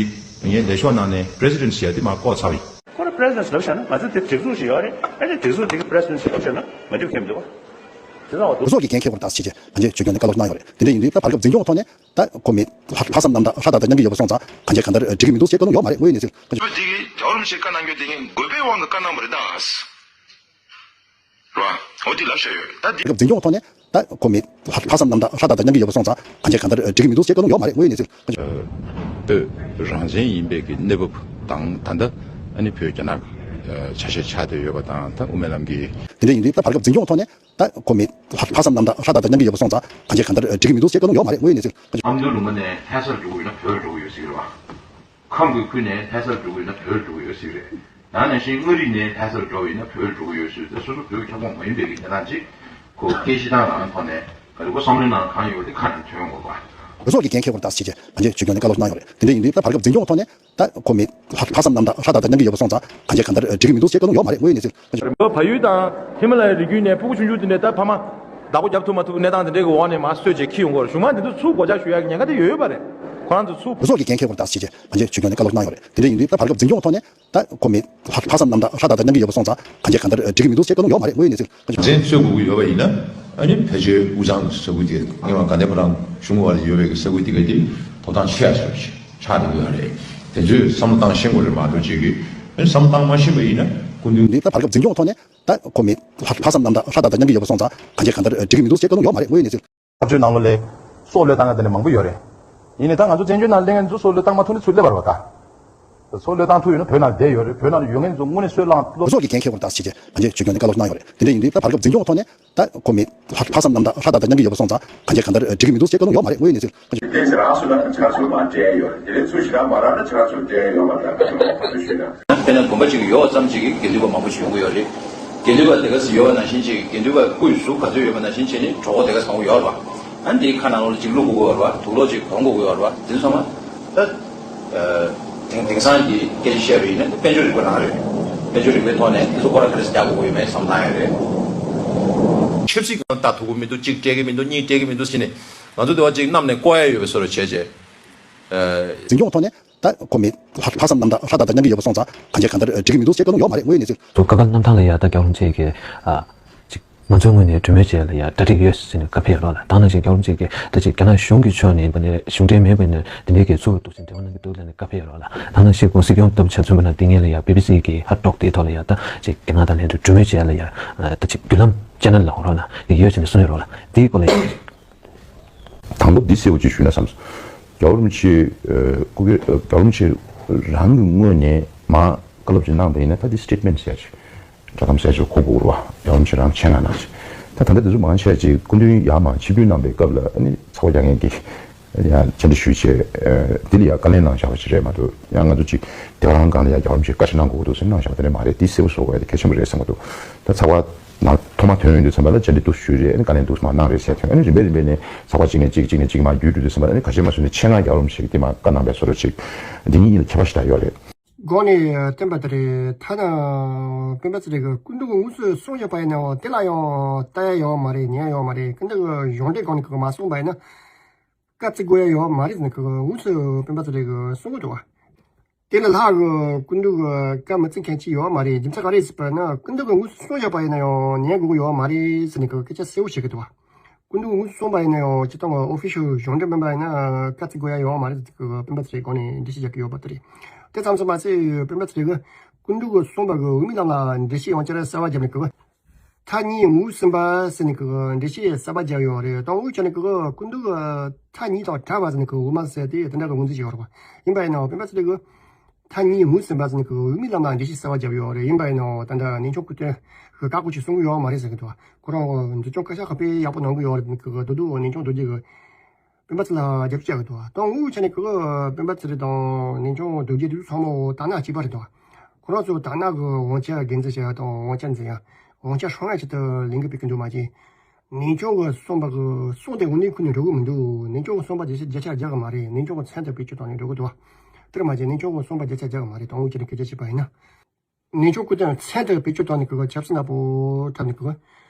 ངས་ལས་ཤོག་ནང་ནས་president་ཞེས་དེ་མ་བཀོག་ཚར་བ་ཡིན། ཁོ་རང་president་ལབ་བཞག་ན་ང་ཚོ་དེ་སྒྲིག་འཛུགས་ཤིག་ཡོད་རེད། ཨ་ནི་སྒྲིག་འཛུགས་དེ་གི་president་ཞེས་ལབ་བཞག་ན་མ་འགྲིག་མཁན་མི་འདུག་བ། དེ་ཚང་བ་འདུག་གྲོས་ཚོགས་ཀྱི་འགན་འཁྱེར་དགོས་རེད་ད་ཟེར་བྱས་གང་ཅི་ཆོས་སྐྱོང་ནས་བཀའ་སློབ་གནང་ཡོད་རེད། དེ་འདྲ་ཡིན་དུས་ད་བར་སྐབས་འཛིན་སྐྱོང་ཐོག་ནས། ད་ཁོ་མི་ལྷག་ལྷག་བསམ་རྣམ་དག་ལྷག་དང་རྣམ་པ་ཡོད་པ་སོང་ཙང་གང་ཅི་གང་ལྟར་འགྲིག་གི་མི་འདུག་ཅེས་བཀའ་ལུང་ཡོད་མ་རེད། དངོས་ཡོད་གནས་ཚུལ་གང་ཅི། བོད་འདི་གི་རྒྱལ་བ་རིན་པོ་ཆེ་བཀའ་གནང་རྒྱུ་དེ་ངས་དགོས་པའི་དབང་གིས་བཀའ་གནང་བ་རེད་ད། རེད་བ། འོ་དེ་ལབ་བཞག་ཡོད་ད་འདི། འཛིན་སྐྱོང་ཐོག་ནས་ད་ཁོ་མི་ལྷག་ལྷག་བསམ་རྣམ་དག་ལྷག་དང་རྣམ་པ་ཡོད་པ་སོང་ཙང་གང་ཅི་གང་ལྟར་འགྲིག་གི་མི་འདུག་ཅེས་བཀའ་ལུང་ཡོད་མ་རེད། དངོས་ཡོད་གནས་ཚུལ་གང་ཅི། བོད་རང་བཙན་ཡིན་པའི་གི་གནས་བབ་དང་ད་ལྟ་ཨ་ནི་བོད་རྒྱ་ནག་ཆ་ཤས་ཆགས་བསྡད་ཡོད་པ་དང་ད་དབུ་མའི་ལམ་གྱི། དེ་འདྲ་ཡིན་དུས་ད་བར་སྐབས་འཛིན་སྐྱོང་ཐོག་ནས། ད་ཁོ་མི་ལྷག་ལྷག་བསམ་རྣམ་དག་ལྷག་དང་རྣམ་པ་ཡོད་པ་སོང་ཙང་གང་ཅི་གང་ལྟར་འགྲིག་གི་མི་འདུག་ཅེས་བཀའ་ལུང་ཡོད་མ་རེད། དངོས་ཡོད་གནས་ཚུལ་གང་ཅི། ཨ་མདོ་ལུང་པ་ནས་ལྷ་སར་འགྲོ་དགོས་ཡོད་ན་བོད་འགྲོ་དགོས་ཡོད་ཟེར་གི་རེད་བ། ཁམས་ཀྱི་ཁུལ་ནས་ལྷ་སར་འགྲོ་དགོས་ཡོད་ན་བོད་འགྲོ་དགོས་ཡོད་ཟེར་གི་རེད། ཡང་ན་ཤིང་མངའ་རིས་ནས་ལྷ་སར་འགྲོ་དགོས་ཡོད་ན་བོད་འགྲོ་དགོས་ཡོད་ཟེར་ཏེ་སོ་སོ་བོད་ཁྱབ་ཁོངས་མ་ཡིན་པའི་གི་གནས་སྟངས་ཅིག་ཁོ་སྐད་ཆ་བཏང་རང་ཐོག་ནས་ག་རེ་ཁོ་བསམ་བློའི་ནང་གང་ཡོད་དེ་ཁ་ནས་ཐོན་དགོས་པ། གྲོས་ཚོགས་ཀྱི་འགན་འཁྱེར་དགོས་རེད་ད་ཟེར་བྱས་གང་ཅི་ཆོས་སྐྱོང་ནས་བཀའ་སློབ་གནང་ཡོད་རེད། དེ་འདྲ་ཡིན་དུས་ད་བར་སྐབས་འཛིན་སྐྱོང་ཐོག་ནས། ད་ཁོ་མི་ལྷག་ལྷག་བསམ་རྣམ་དག་ལྷག་དང་རྣམ་པ་ཡོད་པ་སོང་ཙང་གང་ཅི་གང་ལྟར་འགྲིག་གི་མི་འདུག་ཅེས་བཀའ་ལུང་ཡོད་མ་རེད། དངོས་ཡོད་གནས་ཚུལ། རིམ་པ་བལ་ཡུལ་དང་ཧི་མ་ལ་ཡའི་རི་རྒྱུད་ནས་སྤུ་གུ་ཆུང་ཆུང་དེ་འདྲ་ད་ཕ་མ་བདག་པོ་རྒྱབ་ཐུབ་མ་ཐུབ་གནས་སྟངས་དེ་འདྲའི་གི་འོག་ནས་མར་གསོད་བྱས་ཁྱེར་ཡོང་གི་ཡོད་རེད། གཞུང་མང་དེ་ཚོ་ཚུར་སྒོ་ལྕགས་གཞུ་ཡག་གི་ཉེན་ཁ་དེ་ཡོད་ཡོད་པ་རེད། ཁོ་རང་ཚོ་ཚུར། གྲོས་ཚོགས་ཀྱི་འགན་འཁྱེར་དགོས་རེད་ད་ཟེར་བྱས་གང་ཅི་ཆོས་སྐྱོང་ནས་བཀའ་སློབ་གནང་ཡོད་རེད། དེ་འདྲ་ཡིན་དུས་ད་བར་སྐབས་འཛིན་སྐྱོང་ཐོག་ནས། ད་ཁོ་མི་ལྷག་ལྷག་བསམ་རྣམ་དག་ལྷག་དང་རྣམ་པ་ཡོད་པ་སོང་ཙང་གང་ཅི་གང་ལྟར་འགྲིག་གི་མི་འདུག་ཅེས་བཀའ་ལུང་ཡོད་མ་རེད། དངོས་ཡོད་གནས་ཚུལ། འཛིན་རྩོད་དགོས་ཀྱི་ཡོད་པ་ཡིན་ན། ཨ་ནི་ཕལ་ཆེར་དབུས་གཙང་གི་ས་ཁུལ་དེ་སྔོན་མ་དགའ་ལྡན་ཕོ་བྲང་གཞུང་བར་ཡོད་པའི་གི་ས་ཁུལ་དེ་ག་དེ་ཐོབ་ཐང་ཆེ་ཡ་ཆགས་ཆགས་འགྲོ་གི་ཡོད་རེད། དེ་ཚོས་བསམ་བློ་བཏང་ཤེས་དགོས་རེད་མ་གཏོགས་ཅིག་གིས་ཨ་ནི་བསམ་བློ་བཏང་མ་ཤེས་པ་ཡིན་ན་སྐུ་མདུན་འདི་ད་བར་སྐབས་འཛིན་སྐྱོང་ཐོག་ནས་ད་ཁོ་མི་ལྷག་ལྷག་བསམ་རྣམ་དག་ལྷག་དང་མཉམ་གྱི་ཡོད་པ་སོང་ཙང་གང་བྱས་གང་ལྟར་འགྲིག་གི་མི་འདུག་ཅེས་བཀའ་ལུང་ཡོད་མ་རེད། དངོས་ཡོད་གནས་ཚུལ། ཐབས་བྱུས་ནང་ལོགས་ལ་སྲོག་བློས་བཏང་ཡ་དེ་འདྲ་མང་པོ་ཡོད་རེད། ཡིན་ནའི་ད་ང་ཚོ་བཙན་བྱོལ་ནང་སླེབས་མཁན་ཚོ་སྲོག་བློས་བཏང་མ་ཐུབ་ན་ཚུར་སླེབས་པ་རེད་བ་ད། སྲོག་བློས་བཏང་ཐུབ་ཡོད་ན་བོད་ནང་བསྡད་ཡོད་རེད། བོད་ནང་ཡོད་མཁན་ཚོ་དངོས་གནས་སྲོག་བློས་བཏང་། སྲོག་གི་འགན་འཁྱེར་དགོས་རེད་ད་ཟེར་བྱས་བར་ཆད་བྱེད་རྒྱུ་ནི་བཀའ་སློབ་གནང་ཡོད་རེད། དེ་འདྲ་ཡིན་དུས་ད་བར་སྐབས་འཛིན་སྐྱོང་ཐོག་ནས་ད་ཁོ་མི་ལྷག་ལྷག་བསམ་རྣམ་དག་ལྷག་དང་མཉམ་གྱི་ཡོད་པ་སོང་ཙང་གང་བྱས་གང་ལྟར་འགྲིག་གི་མི་འདུག་ཅེས་བཀའ་ལུང་ཡོད་མ་རེད། དངོས་ཡོད་གནས་ཚུལ། དེ་ཚེ་རང་སུ་ལ་ཆ་ཚོད་མ་སྤྲད་ཡོད་རེད། དེ་ཚོ་ཞེ་དྲག་མ་རག་ན་ཆ་ཚོད་སྤྲད་ཡོད་མ་རེད། དཔེར་ན་དགོན་པ་གཅིག་ཡོད་ཙམ་ཅིག་གིས་དགེ་འདུན་པ་མང་པོ་ཞིག་ཡོང་གི་ཡོད་རེད། དགེ་འདུན་པ་དེ་ག་ཚོད་ཡོད་པ་ནང་བཞིན་ཅིག་དགེ་འདུན་པ་སྐུ་ཡི་གཟུགས་ག་ཚོད་ཡོད་པ་ནང་བཞིན་བྱས་ནས་གྲོགས་པོ་དེ་ག་ཚོད་ཡོད་རེད་བ། ཨ་ནི་དེའི་ཁ་ནང་ལོགས་ལ་ཅིག་བླུག་དགོས་ཀྱི་ཡོད་རེད་བ། དུག་ལོག་ཅིག་གོན་དགོས་ཀྱི་ཡོད་རེད་བ། དེ་ཚོ་ཚང་མ་ད་དེང་དེང་སང་གི་སྐད་ཆ་བཤད་པ་ཡིན་ན་དཔལ་འབྱོར་རིག་པ་ནང་རེད། དཔལ་འབྱོར་རིག་པའི་ཐོག་ནས་དེ་ཚོ་སྐོར་ར་ག་རེ་ཟེར་རྒྱག་དགོས་ཀྱི་ཡོད་མེད་བསམ་བློ་བཏང་ཡོད་རེད། ཆབ་སྲིད་གང་ལ་ལྟ་ཐུབ་ཀྱི་མི་འདུག་གཅིག་སྤྲད་ཀྱི་མི་འདུག་གཉིས་སྤྲད་ཀྱི་མི་འདུག་ཟེར་ནས་ང་ཚོ་དེ་བ་ཅིག་གནམ་ནས་བསྐོར་ཡ་ཡོད་པའི་བཟོ་འདྲ་བྱས་བྱས། འཛིན་སྐྱོང་ཐོག་ནས་ད་ཁོ་མི་ལྷག་ལྷག་བསམ་རྣམ་དག་ལྷག་དང་མཉམ་གྱི་ཡོད་པ་སོང་ཙང་གང་བྱས་གང་ལྟར་འགྲིག་གི་མི་འདུག་ཅེས་བཀའ་ལུང་ཡོད་མ་རེད། དངོས་ཡོད་གནས་ཚུལ། ཚོ་ཀ་ཁ་གནམ་ཐང་ལ་ཡ་ད་རྒྱལ་བ་རིན་པོ་ཆེ་གིས་ཨ་ཅིག་ང་ཚོའི་ངོས་ནས་གྲོས་མོལ་བྱས་ལ་ཡ་གྲ་སྒྲིག་ཡོད་ཟེར་ནས་བཀའ་ཕེབས་རོགས་ལ། ད་ནང་བཞིན་རྒྱལ་བ་རིན་པོ་ཆེ་གིས་ད་ཅིག་རྒྱ་ནག་གཞུང་གི་ཕྱོགས་ནས་ཡིན་པ་ནས་གཞུང་འབྲེལ་མེད་པ་ནས་དེ་འདྲའི་གི་ཚུར་འདུག་ཟེར་འབྲེལ་བ་གནང་གི་འདུག་ལབ་ནས་བཀའ་ཕེབས་རོགས་ལ། ད་ནང་བཞིན་གོང་སྲིད་སྐྱོང་སྟབས་ཆ་མཚོན་པ་ན་དེ་སྔོན་ལ་ཡ་བི་བི་སི་གི་ཧ་ཊོག་དེའི་ཐོག་ལ་ཡ་ད་ཅིག་རྒྱ་ནག་དང་ལྷན་དུ་གྲོས་མོལ་བྱས་ལ་ཡ་ད་ཅིག་བརྒྱུད་ལམ་ཅེ་ནལ་ལ་འོང་རོགས་གནང་གི་ཡོད་ཟེར་ནས་གསུངས་ཡོད་རོགས་ལ། དེའི་སྐོར་ལ་ཡ། དང་པོ་འདི་གསལ་པོ་ཅིག་ཞུས་ན་བསམ་སོང་། རྒྱལ་བ་རིན་པོ་ཆེ་ཨ་སྐུ་སྒེར་ཨ་རྒྱལ་བ་རིན་པོ་ཆེ་རང་གི་ངོས་ནས་མར་བཀའ་སློབ་ཅིག་གནང་པ་ཡིན་ན་ད་འདི་སི་ཊེཊ་མེན་ཊི་ཟེར་ཡ་ཅིག་བསྒྲགས་གཏམ་ཟེར་ཡ་ཅིག་གོ་དགོས་རེད་བ། རྒྱལ་བ་རིན་པོ་ཆེ་རང་མཆན་ནང་གནང་ཅིག་ད་ད་ལྟ་དེ་ཚོ་མང་ཆེ་བ་ཅིག་སྐུ་མདུན་ཡར་མར་ཆིབས་བསྒྱུར་གནང་པའི་སྐབས་ལ་ཨ་ནི་ཚོགས་པ་རྒྱག་མཁན་གྱིས་ཡང་བཅར་འདྲི་ཞུས་བྱས་ཨ་འདི་ལ་ཡང་བཀའ་ལན་གནང་བཞག་པ་ཅིག་རེད་མ་གཏོགས། ཡང་ང་ཚོ་ཅིག་དེ་ག་རང་སྒང་ལ་ཡང་རྒྱལ་བ་རིན་པོ་ཆེས་བཀའ་ཞིག་གནང་དགོས་ཀྱི་འདུག་ཟེར་གནང་བཞག་པ་དེ་འདྲ་མ་རེད། འདི་གསལ་པོ་བཟོ་དགོས་ཡ་དེ་གལ་ཆེན་པོ་རེད་བསམ་གྱི་འདུག་ད་ཚོགས་པ་ནང་ཐོག་མ་ཐོན་ཡོང་དུས་ཙམ་པ་ལ་བཅར་འདྲི་འདུག་ཞུས་རེད། ཨ་ནི་བཀའ་ལན་འདུག་མར་གནང་རེད་ཟེར་ཐོན། ཨ་ནི་རིམ་པས་རིམ་པས་ནས་ཚོགས་པ་གཅིག་ནས་གཅིག་གཅིག་ནས་གཅིག་མར་བརྒྱུད་འགྲོ་དུས་ཙམ་པ་ལ་ཨ་ནི་ག་ཤེད་མ་སོང་ནས་ཆེད་མངགས་རྒྱལ་བ་རིན་པོ་ཆེ་གིས་དེ་མར་བཀའ་གནང་པའི་བཟོ་འདྲ་ཅིག་འདི་གཉིས་གཉིས་ལ་ཁྱད་པར་ཞིག་ད་ཡོད་རེད། གོང་ནས་བསྟན་པ་དེ་རེད། ཐ་ན་སྤེན་པ་ཚེ་རིང་གིས་སྐུ་མདུན་གྱིས་དངོས་སུ་གསུངས་ཡོད་པ་ཡིན་ནའང་དེ་ལ་ཡང་ལྟ་ཡ་ཡོད་མ་རེད། ཉན་ཡ་ཡོད་མ་རེད། སྐུ་མདུན་གྱིས་གཞུང་འབྲེལ་སྒང་ནས་གི་མ་གསུངས་པ་ཡིན་ན་བཀའ་བརྩི་དགོས་ཡ་ཡོད་མ་རེད་ཟེར་ནས་གི་དངོས་སུ་སྤེན་པ་ཚེ་རིང་གིས་གསུང་གི་འདུག་བ། དེ་ལས་ལྷག་གི་སྐུ་མདུན་གྱིས་བཀའ་མི་བརྩི་མཁན་ཅིག་ཡོད་མ་རེད། རྒྱུ་མཚན་ག་རེ་ཟེར་བ་ན་སྐུ་མདུན་གྱིས་དངོས་སུ་གསུངས་བཞག་པ་ཡིན་ན་ཡང་ཉན་དགོས་ཀྱི་ཡོད་མ་རེད་ཟེར་ནས་གི་སྐད་ཆ་གསལ་བོ་བཤད་ཀྱི་འདུག་བ། སྐུ་མདུན་གྱིས་དངོས་སུ་གསུངས་པ་ཡིན་ན་ཡང་སྤྱིར་བཏང་གི་ཨོ་ཕི་ཤལ་གཞུང་འབྲེལ་མིན་པ་ཡིན་ན་བཀའ་བརྩི་དགོས་ཡ་ཡོད་མ་རེད་ཟེར་གི་སྤེན་པ་ཚེ་རིང་སྒང་ནས་འགྲེལ་བཤད་རྒྱག་གི་ཡོད་པ་དེ་རེད། དེ་ཙམ་ཙམ་མ་ཟད་སྤེན་པ་ཚེ་རིང་གིས་སྐུ་མདུན་གྱིས་གསུངས་པ་གི་དབུ་མའི་ལམ་ལ་འགྲེལ་བཤད་ཡང་བསྐྱར་གསར་པ་བརྒྱབ་ནས་གི་མཐའ་གཉིས་ངོས་ཟིན་པ་ཟེར་ནས་གི་འགྲེལ་བཤད་གསར་པ་བརྒྱབ་ཡོད་རེད། དང་དབུས་ཆ་ནས་གི་སྐུ་མདུན་གྱིས་མཐའ་གཉིས་དང་བྲལ་བ་ཟེར་ནས་གི་དབུ་མ་ཟེར་དེ་དེ་འདྲ་གི་ངོས་འཛིན་བྱས་ཡོད་རེད་པ། ཡིན་པ་ཡིན་ནའང་སྤེན་པ་ཚེ་རིང་གིས་མཐའ་གཉིས་ངོས་ཟིན་པ་ཟེར་ནས་གི་དབུ་མའི་ལམ་ལ་འགྲེལ་བཤད་གསར་པ་བརྒྱབ་ཡོད་རེད། ཡིན་པ་ཡིན་ནའང་ད་ལྟ་གནས་ཆུང་སྐུ་བསྟན་གྱིས་བཀག་འགོག་ཅིག་གསུང་གི་ཡོད་མ་རེད་ཟེར་གི་འདུག་གོ་རང་འཛིན་སྐྱོང་བཀའ་ཤག་ཁག་དཔེ་ཡག་པོ་གནང་གི་ཡོད་རེད། གི་རྡོག་རྡོག་གནས་ཆུང་རྡོ་རྗེ་གིས་སྤེན་པ་ཚེ་ལ་རྒྱབ་སྐྱོར་བྱ་གི་འདུག་དང་དབུས་ཆ་ནས་གི་སྤེན་པ་ཚེ་རིང་དང་གནས་ཆུང་རྡོ་རྗེ་དེ་ཚོ་ཚང་མ་དག་སྣང་གཅིག་པ་རེད་འདུག་ཁོ་རང་ཚོ་དག་སྣང་གི་དབང་ཆ་སྒེར་འཛིན་བྱེད་ཡ་དང་དབང་ཆ་འཛིན་ཡ་དབང་ཆ་སྲུང་ཡ་ཆེད་དུ་ལས་འགུལ་སྤེལ་གི་འདུག་མ་གཞི་གནས་ཆུང་གིས་གསུངས་པ་གི་གསུང་དེ་དངོས་གནས་ཁུར་ནས་འགྲོ་གི་མི་འདུག་གནས་ཆུང་གིས་གསུངས་པ་བརྒྱ་ཆ་བརྒྱ་ཆ་རྒྱག་གི་མ་རེད། གནས་ཆུང་གིས་མཚན་དུ་བེད་སྤྱོད་བཏང་ནས་འགྲོ་གི་འདུག་དེར་མ་ཟད་གནས་ཆུང་གིས་གསུངས་པ་བརྒྱ་ཆ་རྒྱག་གི་མ་རེད། དང་དབུས་ཆ་ནས་སྐད་ཆ་བཤད་པ་ཡིན་ན། གནས་ཆུང་སྐུ་བསྟན་མཚན་དུ་བེད་སྤྱོད་བཏང་ནས་གི་ཆབ་སྲིད་ནག་པོ་འཁྲབ་ནས་གི།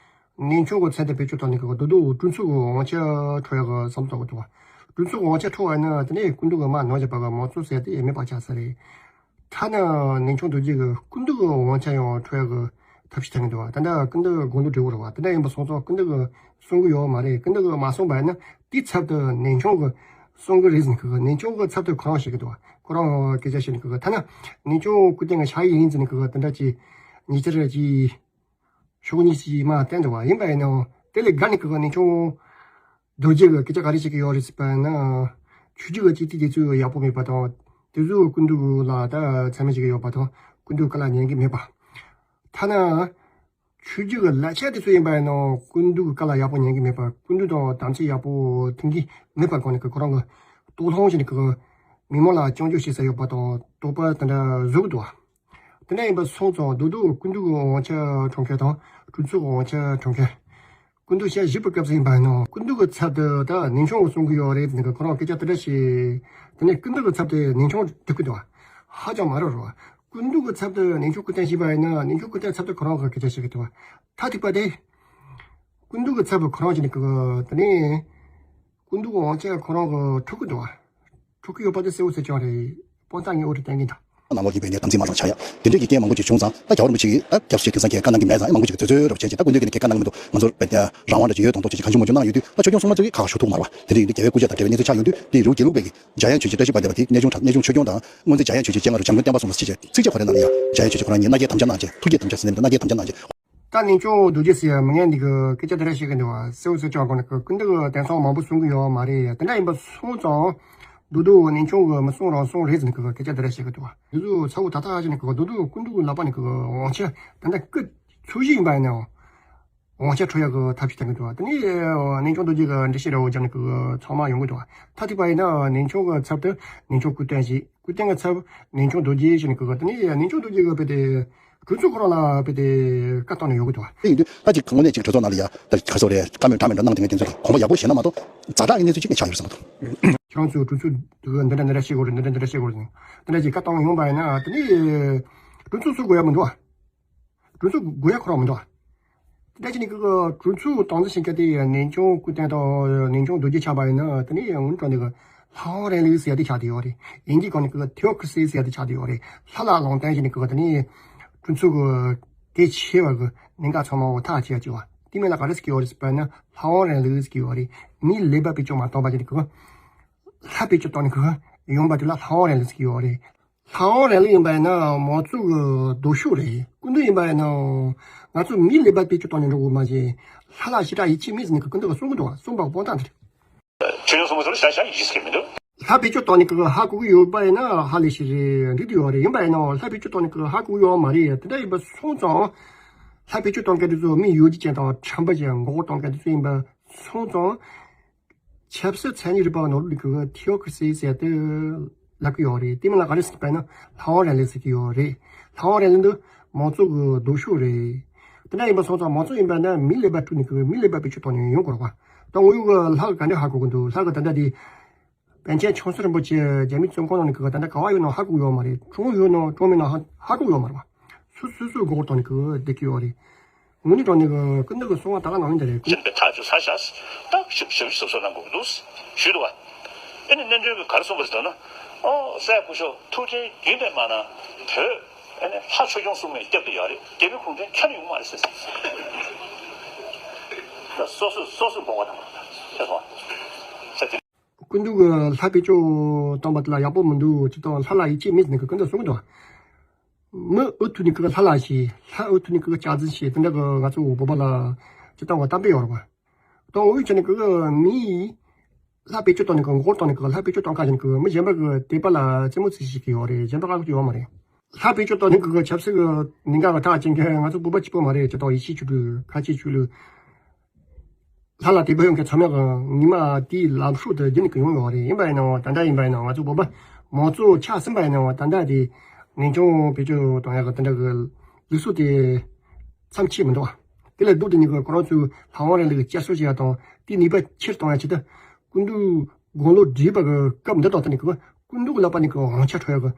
གནས་ཆུང་གི་མཚན་དུ་བེད་སྤྱོད་བཏང་ནས་གི་རྡོག་རྡོག་གྲོས་ཚོགས་ཀྱི་དབང་ཆ་འཕྲོག་ཡག་གི་བསམ་བློ་བཏང་གི་འདུག་གྲོས་ཚོགས་ཀྱི་དབང་ཆ་འཕྲོག་པ་ཡིན་ན་དེ་ནས་སྐུ་མདུན་གྱི་དམག་ནང་བཞིན་པ་གི་མང་གཙོ་ཟེར་དེ་མེད་པ་ཆགས་ས་རེད། ཐ་ན་གནས་ཆུང་རྡོ་རྗེ་གིས་སྐུ་མདུན་གྱི་དབང་ཆ་ཡང་འཕྲོག་ཡག་གི་ཐབས་ཤེས་བཏང་གི་འདུག་ད་ལྟ་སྐུ་མདུན་དགུང་ལོ་བགྲེས་པོ་རེད་བ། དེ་འདྲ་ཡིན་པ་སོང་ཙང་སྐུ་མདུན་གྱིས་གསུང་གི་ཡོད་མ་རེད། སྐུ་མདུན་གྱིས་མ་གསུངས་པ་ཡིན་ན་དེའི་ཚབ་ཏུ་གནས་ཆུང་གིས་གསུང་གི་རེད་ཟེར་ནས་གི། གནས་ཆུང་གི་ཚབ་ཏུ་ཁོ་རང་བཤད་ཀྱི་འདུག་ཁོ་རང་སྐད་ཆ་བཤད་ནས་གི། ཐ་ན་གནས་ཆུང་སྐུ་བསྟན་གྱི་ཕྱག་ཡིག་ཡིན་ཟེར་ནས་གི་དེ་འདྲ་ཅིག་ཉེ་ཆར་ཅིག་ཤོག་གཉིས་ཤིག་མར་བསྟན་འདུག་བ། ཡིན་པ་ཡིན་ནའང་དེ་ལས་བརྒལ་ནས་གི་གནས་ཆུང་རྡོ་རྗེ་གིས་སྐད་ཆ་ག་རེ་བཤད་ཀྱི་ཡོད་རེད་ཟེར་བ་ན། ཆོས་བརྒྱུད་ཀྱི་སྤྱི་འཐུས་དེ་ཚོ་ཡག་པོ་མེད་པ་དང་། དེ་ཚོ་སྐུ་མདུན་ལ་ད་མཚན་སྨད་བྱེད་ཀྱི་ཡོད་པ་དང་། སྐུ་མདུན་བཀའ་ལ་ཉན་གྱི་མེད་པ། ཐ་ན་ཆོས་བརྒྱུད་ཀྱི་ལས་བྱེད་དེ་ཚོ་ཡིན་པ་ཡིན་ནའང་སྐུ་མདུན་གྱི་བཀའ་ལ་ཡག་པོ་ཉན་གྱི་མེད་པ། སྐུ་མདུན་དང་དམ་ཚིག་ཡག་པོ་མཐུན་གྱི་མེད་པ་སྒང་ནས་གི་ཁོ་རང་གིས་དོགས་སློང་བྱས་ནས་གི་མི་མང་ལ་སྐྱོན་བརྗོད་བྱེད་ས་ཡོད་པ་དང་དོགས་པ་དེ་འདྲ་བཟོ་གི་འདུག་བ། དེ་འདྲ་ཡིན་པ་སོང་ཙང་རྡོག་རྡོག་སྐུ་མདུན་གྱི་དབང་ཆ་འཕྲོག་མཁན་དང་གྲོས་ཚོགས་ཀྱི་དབང་ཆ་འཕྲོག་མཁན། སྐུ་མདུན་ཞལ་བཞུགས་པའི་སྐབས་སུ་ཡིན་པ་ཡིན་ནའང་སྐུ་མདུན་གྱི་ཚབ་ཏུ་ད་གནས་ཆུང་གིས་གསུང་གི་ཡོད་རེད་ཟེར་ནས་ཁོ་རང་སྐད་ཆ་དེ་འདྲ་བཤད། དེ་ནས་སྐུ་མདུན་གྱི་ཚབ་ཏུ་གནས་ཆུང་སྒྲུབ་ཀྱི་འདུག་བ། ཧ་ཅང་མ་རེད་རོ། སྐུ་མདུན་གྱི་ཚབ་ཏུ་གནས་ཆུང་སྐུ་བསྟན་བྱས་པ་ཡིན་ན་གནས་ཆུང་སྐུ་བསྟན་ཚབ་ཏུ་ཁོ་རང་གི་སྐད་ཆ་བཤད་ཀྱི་འདུག་བ། ད་ཐིག་པ་དེ། སྐུ་མདུན་གྱི་ཚབ་ཏུ་ཁོ་རང་བྱས་ནས་གི་དེ་ནས་སྐུ་མདུན་གྱི་དབང་ཆ་ཁོ་རང་གིས་འཕྲོག་གི་འདུག་བ། འཕྲོག་གི་ཡོད་པ་དེ་གསལ་པོ་གསལ་རྐྱང་རེད། དཔང་རྟགས་ངས་འོག་ཏུ་བསྟན་གྱི་འདུག་ནང་ལོགས་ཀྱི་བོད་ནས་དམ་ཚིག་མ་རང་ཆགས་ཡ་དེ་འདྲས་ཀྱི་རྐྱེན་མང་པོ་ཅིག་བྱུང་ཙང་། ད་རྒྱལ་བ་རིན་པོ་ཆེ་གིས་ད་སྐྱབས་སུ་མཆི་ཁ་སང་ཁྱེད་བཀའ་གནང་གི་མེད་ཙང་། ཡང་མང་པོ་ཅིག་བཙལ་བཙལ་རོགས་བྱས་ཀྱི། ད་སྐུ་མདུན་གྱིས་ནི་ཁྱེད་བཀའ་གནང་གི་མི་འདུག་ང་ཚོར་བོད་རང་དབང་འདྲ་ཅིག་ཡོད་དོན་ཐོག་ཅིག་གང་བྱུང་མང་བྱུང་གནང་ཡོད་དུས། ད་ཆོས་སྐྱོང་སྲུང་མ་ཚོ་གིས་ཁག་ཁག་ཞུ་ཐུབ་མ་རེད་པ། དེ་འདྲས་ཀྱི་འདི་དགོས་ཆེད་དང་འབྲེལ་བའི་གནས་ཚུལ་ཆགས་ཡོང་དུས། དེ་རུ་དགེ་ལུགས་པའི་གི་འཇམ་དབྱངས་ཆོས་རྗེ་བཀྲ་ཤིས་དཔལ་ལྡན་པ་དེ་གནས་ཆུང་གནས་ཆུང་ཆོས་སྐྱོང་དང་། སྔོན་ཚེ་འཇམ་དབྱངས་ཆོས་རྗེ་སྤྱན་སྔ་རུ་བྱམས་མགོན་བསྟན་པ་སྲུང་བ་ཟེར་བྱས་ཚིགས་བཅད་ཕབ་རེ་གནང་ལ་ཡ། འཇམ་དབྱངས་ཆོས་རྗེ་ཁོ་རང་ཉིད་མནའ་སྐྱེལ་དམ་བཅའ་གནང་བྱས། ཐུགས་བསྐྱེད་དམ་བཅའ་ཟེར་ནས་མནའ་སྐྱེལ་དམ་བཅའ་གནང་བྱས། ད་གནས་ཆུང་རྡོ་རྗེ་ཟེར་མི་ངན་འདི་གི་སྐད་ཆ་དེ་འདྲ་བཤད་གི་འདུག་བ། གསལ་བོ་གསལ་ཆོག་གོང་ནས་གི་སྐུ་མདུན་གི་དེང་སང་མང་པོ་གསུང་གི་ཡོད་མ་རེད། དེ་འདྲ་ཡིན་པ་སོང་ཙང་། མདོར་བསྡུས་གནས་ཆུང་གི་མི་གསུང་རང་གསུང་རེད་ཟེར་ནས་གི་སྐད་ཆ་དེ་འདྲ་བཤད་གི་འདུག་བ། འདི་ཚོ་ཚ་བོ་ད་ལྟ་ཞིག་ནས་གི་མདོར་བསྡུས་སྐུ་མདུན་གི་ལག་པ་ནས་གི་དབང་ཆ་ད་ལྟ་སྐུ་ཚུགས་བཞིན་ཡིན་པ་ཡིན་ནའང་། དབང་ཆ་འཕྲོག་ཡག་གི་ཐབས་ཤེས་བཏང་གི་འདུག་བ། དེ་ནས་གནས་ཆུང་རྡོ་རྗེ་གི་འགྲེལ་བཤད་འདྲ་བོ་བརྒྱབ་ནས་གི་ཚང་མ་ཡོང་གི་འདུག་བ། ད་ཐེངས་པ་ཡིན་ན་གནས་ཆུང་གི་ཚབ་ཏུ་གནས་ཆུང་སྐུ་བསྟན་ཞིག་སྐུ་བསྟན་གྱི་ཚབ་གནས་ཆུང་རྡོ་རྗེ་ཞེས་ནས་གི། དེ་ནས་གནས་ཆུང་རྡོ་རྗེ་གི་དཔེ་དེ་གྲོས་ཚོགས་ཁོ་རང་ལ་དཔེ་དེ་བཀའ་བཏང་ནས་ཡོང་གི་འདུག་བ། དེ་ཡིན་དུས་ད་ཅིག་དངོས་གནས་ཅིག་གྲོས་ཚོགས་ནང་ལ་ཡ་ད་ག་སོ་རེད། བཀའ་མོལ་འདྲ་མི་འདྲ་གནང་དེ་ངས་དེ་ཚོ་དགོངས་པ་ཡག་པོ་བཞེས་ན་མ་གཏོགས་ཛ་དྲག་གི་གནས་ཚུལ་ཅིག་ནས་ཆགས་ཡོད་བསམ་གི་འདུག་ཁྱེད་རང་ཚོས་གྲོས་ཚོགས་འདི་གི་འདི་འདྲ་འདི་འདྲ་བཤད་དགོས་རེད། འདི་འདྲ་འདི་འདྲ་བཤད་དགོས་རེད། དེ་འདྲ་ཅིག་བཀའ་བཏང་ཡོང་པ་ཡིན་ན། དེ་ནས་གྲོས་ཚོགས་ཚུགས་དགོས་ཡ་མི་འདུག་བ། གྲོས་ཚོགས་དགོས་ཡ་ཁོ་རང་མི་འདུག་བ། དེ་འདྲ་བྱས་ནས་གི་གྲོས་ཚོགས་སྟངས་འཛིན་བྱེད་མཁན་དེ་གནས་ཆུང་སྐུ་བསྟན་དང་གནས་ཆུང་རྡོ་རྗེ་ཆགས་པ་ཡིན་ན། དེ་ནས་ཡང་སྔོན་འགྲོ་ནས་གི་ལྷ་དབང་རིང་ལུགས་ཟེར་ཡ་དེ་ཆགས་བསྡད་ཡོད་རེད། དབྱིན་ཇིའི་སྒང་ནས་གི་ཐི་ཨོ་ཀི་ར་སི་ཟེར་ཡ་དེ་ཆགས་བསྡད་ཡོད་རེད། ལྷ་ལ་ལུང་བསྟན་བྱས་ནས་གི་དེ་ནས་གྲོས་ཚོགས་གི་གལ་ཆེ་བ་གི་གནད་འགག་ཚང་མ་འོ་ཐག་བཅད་ཡ་ཅིག་བ། དེ་མིང་ལ་ག་རེ་ཟེར་གི་ཡོད་རེད་ཟེར་བ་ན། ལྷ་དབང་རིང་ལུགས་ཟེར་གི་ཡོད་རེད། མིའི་ལས་པ་བེད་སྤྱོད་མ་བཏང་བ་བྱས་ནས་གི་ལྷ་བེད་སྤྱོད་བཏང་ནས་གི་ཡོང་པ་དེ་ལ་ལྷ་དབང་རིང་ལུགས་ཟེར་གི་ཡོད་རེད། ལྷ་དབང་རིང་ལུགས་ཡིན་པ་ཡིན་ན་མང་གཙོ་གི་སྡུག་ཤོས་རེད། སྐུ་མདུན་ཡིན་པ་ཡིན་ན་ང་ཚོ་མིའི་ལས་པ་བེད་སྤྱོད་བཏང་ནས་འགྲོ་དགོས་མ་གཞི། ལྷ་ལ་ཞེ་དྲག་ཡིད་ཆེས་མེད་ཟེར་ནས་གི་སྐུ་མདུན་གྱིས་གསུང་གི་འདུག་བ། གསུངས་པ་དཔང་རྟགས་འདི་རེད། ཆོས་སྐྱོང་སྲུང་མ་ཚོར་ཤ་ཤ་ཡིད་ཆེས་མི་འདུག་ལྷ་བེད་སྤྱོད་བཏང་ནས་གི་ཧ་གོ་གི་ཡོད་པ་ཡིན་ན་ཧ་ལས་ཤིག་རེད། འགྲིག་གི་ཡོད་རེད། ཡིན་པ་ཡིན་ན་ལྷ་བེད་སྤྱོད་བཏང་ནས་གི་ཧ་གོ་གི་ཡོད་མ་རེད། དེ་འདྲ་ཡིན་པ་སོང་ཙང་། ལྷ་བེད་སྤྱོད་བཏང་མཁན་དེ་ཚོ་མི་ཡོད་རྒྱུ་ཅན་དང་ཁྲམ་པ་ཅན་མགོ་སྐོར་གཏོང་མཁན་དེ་ཚོ་ཡིན་པ་སོང་ཙང་། ཆབ་སྲིད་མཚན་ཉིད་རིག་པ་ནོར་ལུགས་ཀྱི་ཐི་ཨོ་ཀི་ར་སི་ཟེར་དེ་ལབ་ཀྱི་ཡོད་རེད། དེ་མིན་ལ་ག་རེ་ཟེར་བས་ན་ལྷ་དབང་རིང་ལུགས་ཟེར་གྱི་ཡོད་རེད། ལྷ་དབང་རིང་ལུགས་འདི་མང་གཙོ་གི་སྡུག་ཤོས་རེད། དེ་འདྲ་ཡིན་པ་སོང་ཙང་མང་གཙོ་ཡིན་པ་ན་མིའི་ལས་པ་བསྐྲུན་ནས་གི་མིའི་ལས་པ་བེད་སྤྱོད་བཏང་ནས་ཡོང་དགོས་རེད་པ། ད་དངོས་ཡོད་ཀྱི་ལྷ་གི་ག་འདྲ་ཧ་གོ་གི་འདུག་ལྷ་གི་ད་ལྟ་དེ་པཎ་ཆེན་ཆོས་སྲིད་རིན་པོ་ཆེ་རྒྱ་མིའི་བཙོན་ཁང་ནང་ནས་གི་ད་ལྟ་ག་བ་ཡོད་ནོ་ཧ་གོ་ཡོད་མ་རེད། གྲོངས་ཡོད་ནོ་གྲོངས་མེད་ནོ་ཧ་ཧ་གོ་ཡོད་མ་རེད་པ། སོ་སོ་སོའི་མགོ་སྐོར་བཏང་ནས་གི་བསྡད་ཀྱི་ཡོད་རེད། དངོས་གནས་དྲང་གནས་ཀྱི་སྐུ་མདུན་གྱི་གསུང་བ་ད་ག་ནང་བཞིན་དེ་རེད། སྦྱིན་པའི་ཐག་ཆོད་ས་བཞག་ད་ཞིབ་ཞིབ་ཞིབ་གསོ་གནང་དགོས་ཀྱི་འདུག་ཞུས་འདུག་བ། ཨེ་ནི་རྣལ་འབྱོར་གྱིས་ག་རེ་གསུངས་པ་ཟེར་ན། ཨོ་སྲས་སྐུ་ཞབས་ཐུགས་རྗེ་རྒྱུན་ལྡན་མ་གནང་བོད་ཨེ་ནི་ལྷ་ཆོས་སྐྱོང་སྲུང་མས་བསྐྱབས་ཀྱི་ཡོད་རེད། རྒྱ་མི་གུང་ཁྲན་ཁྱོན་ནས་ཡོང་མ་རེད་ཟེར། ད་སོ་སོས་སོ་སོས་འབོད་པ་དང་ཤེས་སོང་བ། སྐུ་མདུན་གྱིས་ལྷ་བེད་སྤྱོད་བཏང་བ་དེ་ལ་ཡག་པོ་མི་འདུག་ཅི་ལྟར་ལྷ་ལ་ཡིད་ཆེས་མེད་ཟེར་ནས་གི་སྐུ་མདུན་གསུང་གི་འདུག་མི་འུ་ཐུག་ནས་གི་ལྷ་ལ་ཞེན། ལྷ་འུ་ཐུག་ནས་གི་སྐྱག་རྫུན་བཤད། དེ་འདྲ་གི་ང་ཚོ་བོད་པ་ལ་ཅི་ལྟར་བ་གཏམ་དཔེ་ཡོད་རེད་པ། དང་འུ་ཆ་ནས་གི་མིའི་ལྷ་བེད་སྤྱོད་བཏང་ནས་གི་མགོ་སྐོར་བཏང་ནས་གི་ལྷ་བེད་སྤྱོད་བཏང་ཁ་ཞིག་གི་མི་གཞན་པ་གི་དད་པ་ལ་རྩེད་མོ་རྩེ་ཤེས་ཀྱི་ཡོད་རེད། གཞན་པ་ཧ་གོ་གི་ཡོད་མ་རེད། ལྷ་བེད་སྤྱོད་བཏང་ནས་གི་ཆབ་སྲིད་ཀྱི་གནད་འགག་གི་ཐག་བཅད་མཁན་ང་ཚོ་བོད་པ་གཅིག་པོ་མ་རེད། ཇི་ལྟར་ཡེ་ཤེས་ཆོས་སྒྲོན། ཁ་ཆེ་ཆོས་གླིང་། ལྷ་ལ་དད་པ་ཡོད་མཁན་ཚང་མས་ཉི་མ་དེའི་ལམ་སྲོལ་དེ་རྒྱུན་ནས་ཀྱི་ཡོང་ཡོད་རེད། ཡིན་པ་ཡིན་ནའང་ད་ལྟ་ཡིན་པ་ཡིན་ནའང་ང་ཚོ་བོད་པ་མང་གཙོ་ཆགས་ཟིན་པ་ཡིན་ནའང་ད་ལྟ་དེ་གནས་ཆུང་བེད་སྤྱོད་གཏོང་ཡག་གི་དེ་འདྲ་གི་ལུགས་སྲོལ་དེ་མཚམས་ཆད་མི་འདུག་བ། དེ་ལས་ལྡོག་སྟེ་ནས་ཁོ་རང་ཚོས་ལྷ་དབང་རིང་ལུགས་བསྐྱར་གསོ་བྱེད་ཡག་དང་དེའི་ནུས་པ་ཆེར་གཏོང་ཡག་ཆེད་དུ་སྐུ་མདུན་དགུང་ལོ་བགྲེས་པ་གི་སྐབས་འདི་དང་བསྟུན་ནས་ཁོ་སྐུ་མདུན་གྱི་ལག་པ་ནས་ཁོ་དབང་ཆ་འཕྲོག་ཡག་གི་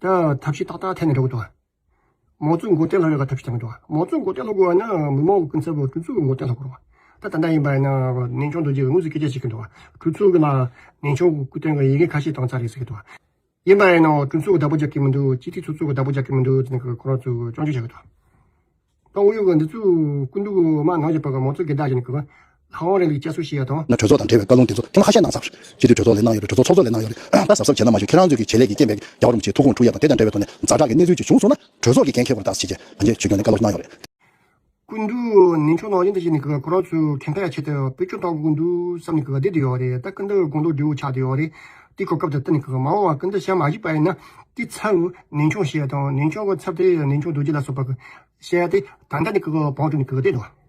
ད་ཐབས་ཤེས་ཏག་ཏག་འཐེན་ནས་འགྲོ་གི་འདུག་བ། མང་གཙོའི་མགོ་རྟིང་སློག་ཡག་གི་ཐབས་ཤེས་བཏང་གི་འདུག་བ། མང་གཙོའི་མགོ་རྟིང་སློག་དགོས་བ་ན་མི་མང་གི་སྐུ་ཚབ་གྲོས་ཚོགས་ཀྱི་མགོ་རྟིང་སློག་དགོས་རེད་བ། ད་ད་ལྟ་ཡིན་པ་ཡིན་ན་གནས་ཆུང་རྡོ་རྗེ་གིས་དངོས་སུ་སྐད་ཆ་བཤད་ཀྱི་འདུག་བ། གྲོས་ཚོགས་ཀྱི་ལ་གནས་ཆུང་གི་སྐུ་དོན་གྱི་ཡི་གེ་ཁ་ཤས་བཏང་ཚར་རེད་ཟེར་གྱི་འདུག་བ། ཡིན་པ་ཡིན་ན་གྲོས་ཚོགས་ཀྱིས་བདག་པོ་རྒྱག་གི་མི་འདུག་སྤྱི་འཐུས་ཚོགས་གཙོ་གིས་བདག་པོ་རྒྱག་གི་མི་འདུག་ཟེར་ནས་ཁོ་རང་ཚོས་སྐྱོན་བརྗོད་བྱ་གི་འདུག་ད་དངོས་ཡོད་ཀྱི་འདི་ཚོ་སྐུ་མདུན་གྱིས་མར་གནང་བཞིན་པ་གི་མང་གཙོ་སྒེར་བདག་ཅིག་ནས་གི་ལྷ་དབང་རིང་ལུགས་བསྐྱར་གསོ་བྱེད་ཡ་དང་། ན་གྲོས་ཚོགས་དང་འབྲེལ་བའི་བཀའ་ལུང་དེ་ཚོ་ཐེངས་མ་ཁ་ཤས་གནང་ཚར། སྤྱི་འཐུས་གྲོས་ཚོགས་ལ་གནང་ཡོད་རེད། གྲོས་ཚོགས་ཚོགས་གཙོ་ལ་གནང་ཡོད་རེད། ད་གཟབ་གཟབ་བྱས་ན་མ་ཞུ་ཁྱེད་རང་ཚོས་ཀྱི་བྱེད་ལས་ཀྱི་རྐྱེན་པས་རྒྱལ་བ་རིན་པོ་ཆེའི་ཐུགས་དགོངས་འཁྲུག་ཡ་དང་དེ་དང་འབྲེལ་བའི་ཐོག་ནས་ཛ་དྲག་གི་གནས་ཚུལ་ཅིག་བྱུང་སོང་ན་གྲོས་ཚོགས་ཀྱི་འགན་འཁྱེར་དགོས་རེད་ད་ཟེར་བྱས་ང་ཚོས་ཆོས་སྐྱོང་ནས་བཀའ་སློབ་གནང་ཡོད་རེད། སྐུ་མདུན་གནས་མཆོག་ནང་བཞིན་དུ་བྱས་ནས་གི་ཁོ་རང་ཚོའི་ཁེ་ཕན་ཡ་ཆེད་དུ་བེད་སྤྱོད་གཏོང་དགོས་འདུག་བསམ་ནས་གི་བསྡད་དེ་ཡོད་རེད། ད་སྐུ་མདུན་དགུང་ལོ་བགྲེས་པོ་ཆགས་བསྡད་ཡོད་རེད། དེ་གོ་སྐབས་དེ་བསྟུན་ནས་གི་མ་འོངས་པ་སྐུ་མདུན་ཞལ་མ་བཞུགས་པ་ཡིན་ན་དེའི་ཚབ་གནས་མཆོག་བྱས་དང་གནས་མཆོག་གི་ཚབ་དེ་གནས་མཆོག་རྡོ་རྗེ་ལ་སོགས་པ་གི་བཤད་ཡ་དེ་ད་ལྟ་ནས་གི་བང་བསྒྲིགས་ནས་གི་བསྡད་འདུག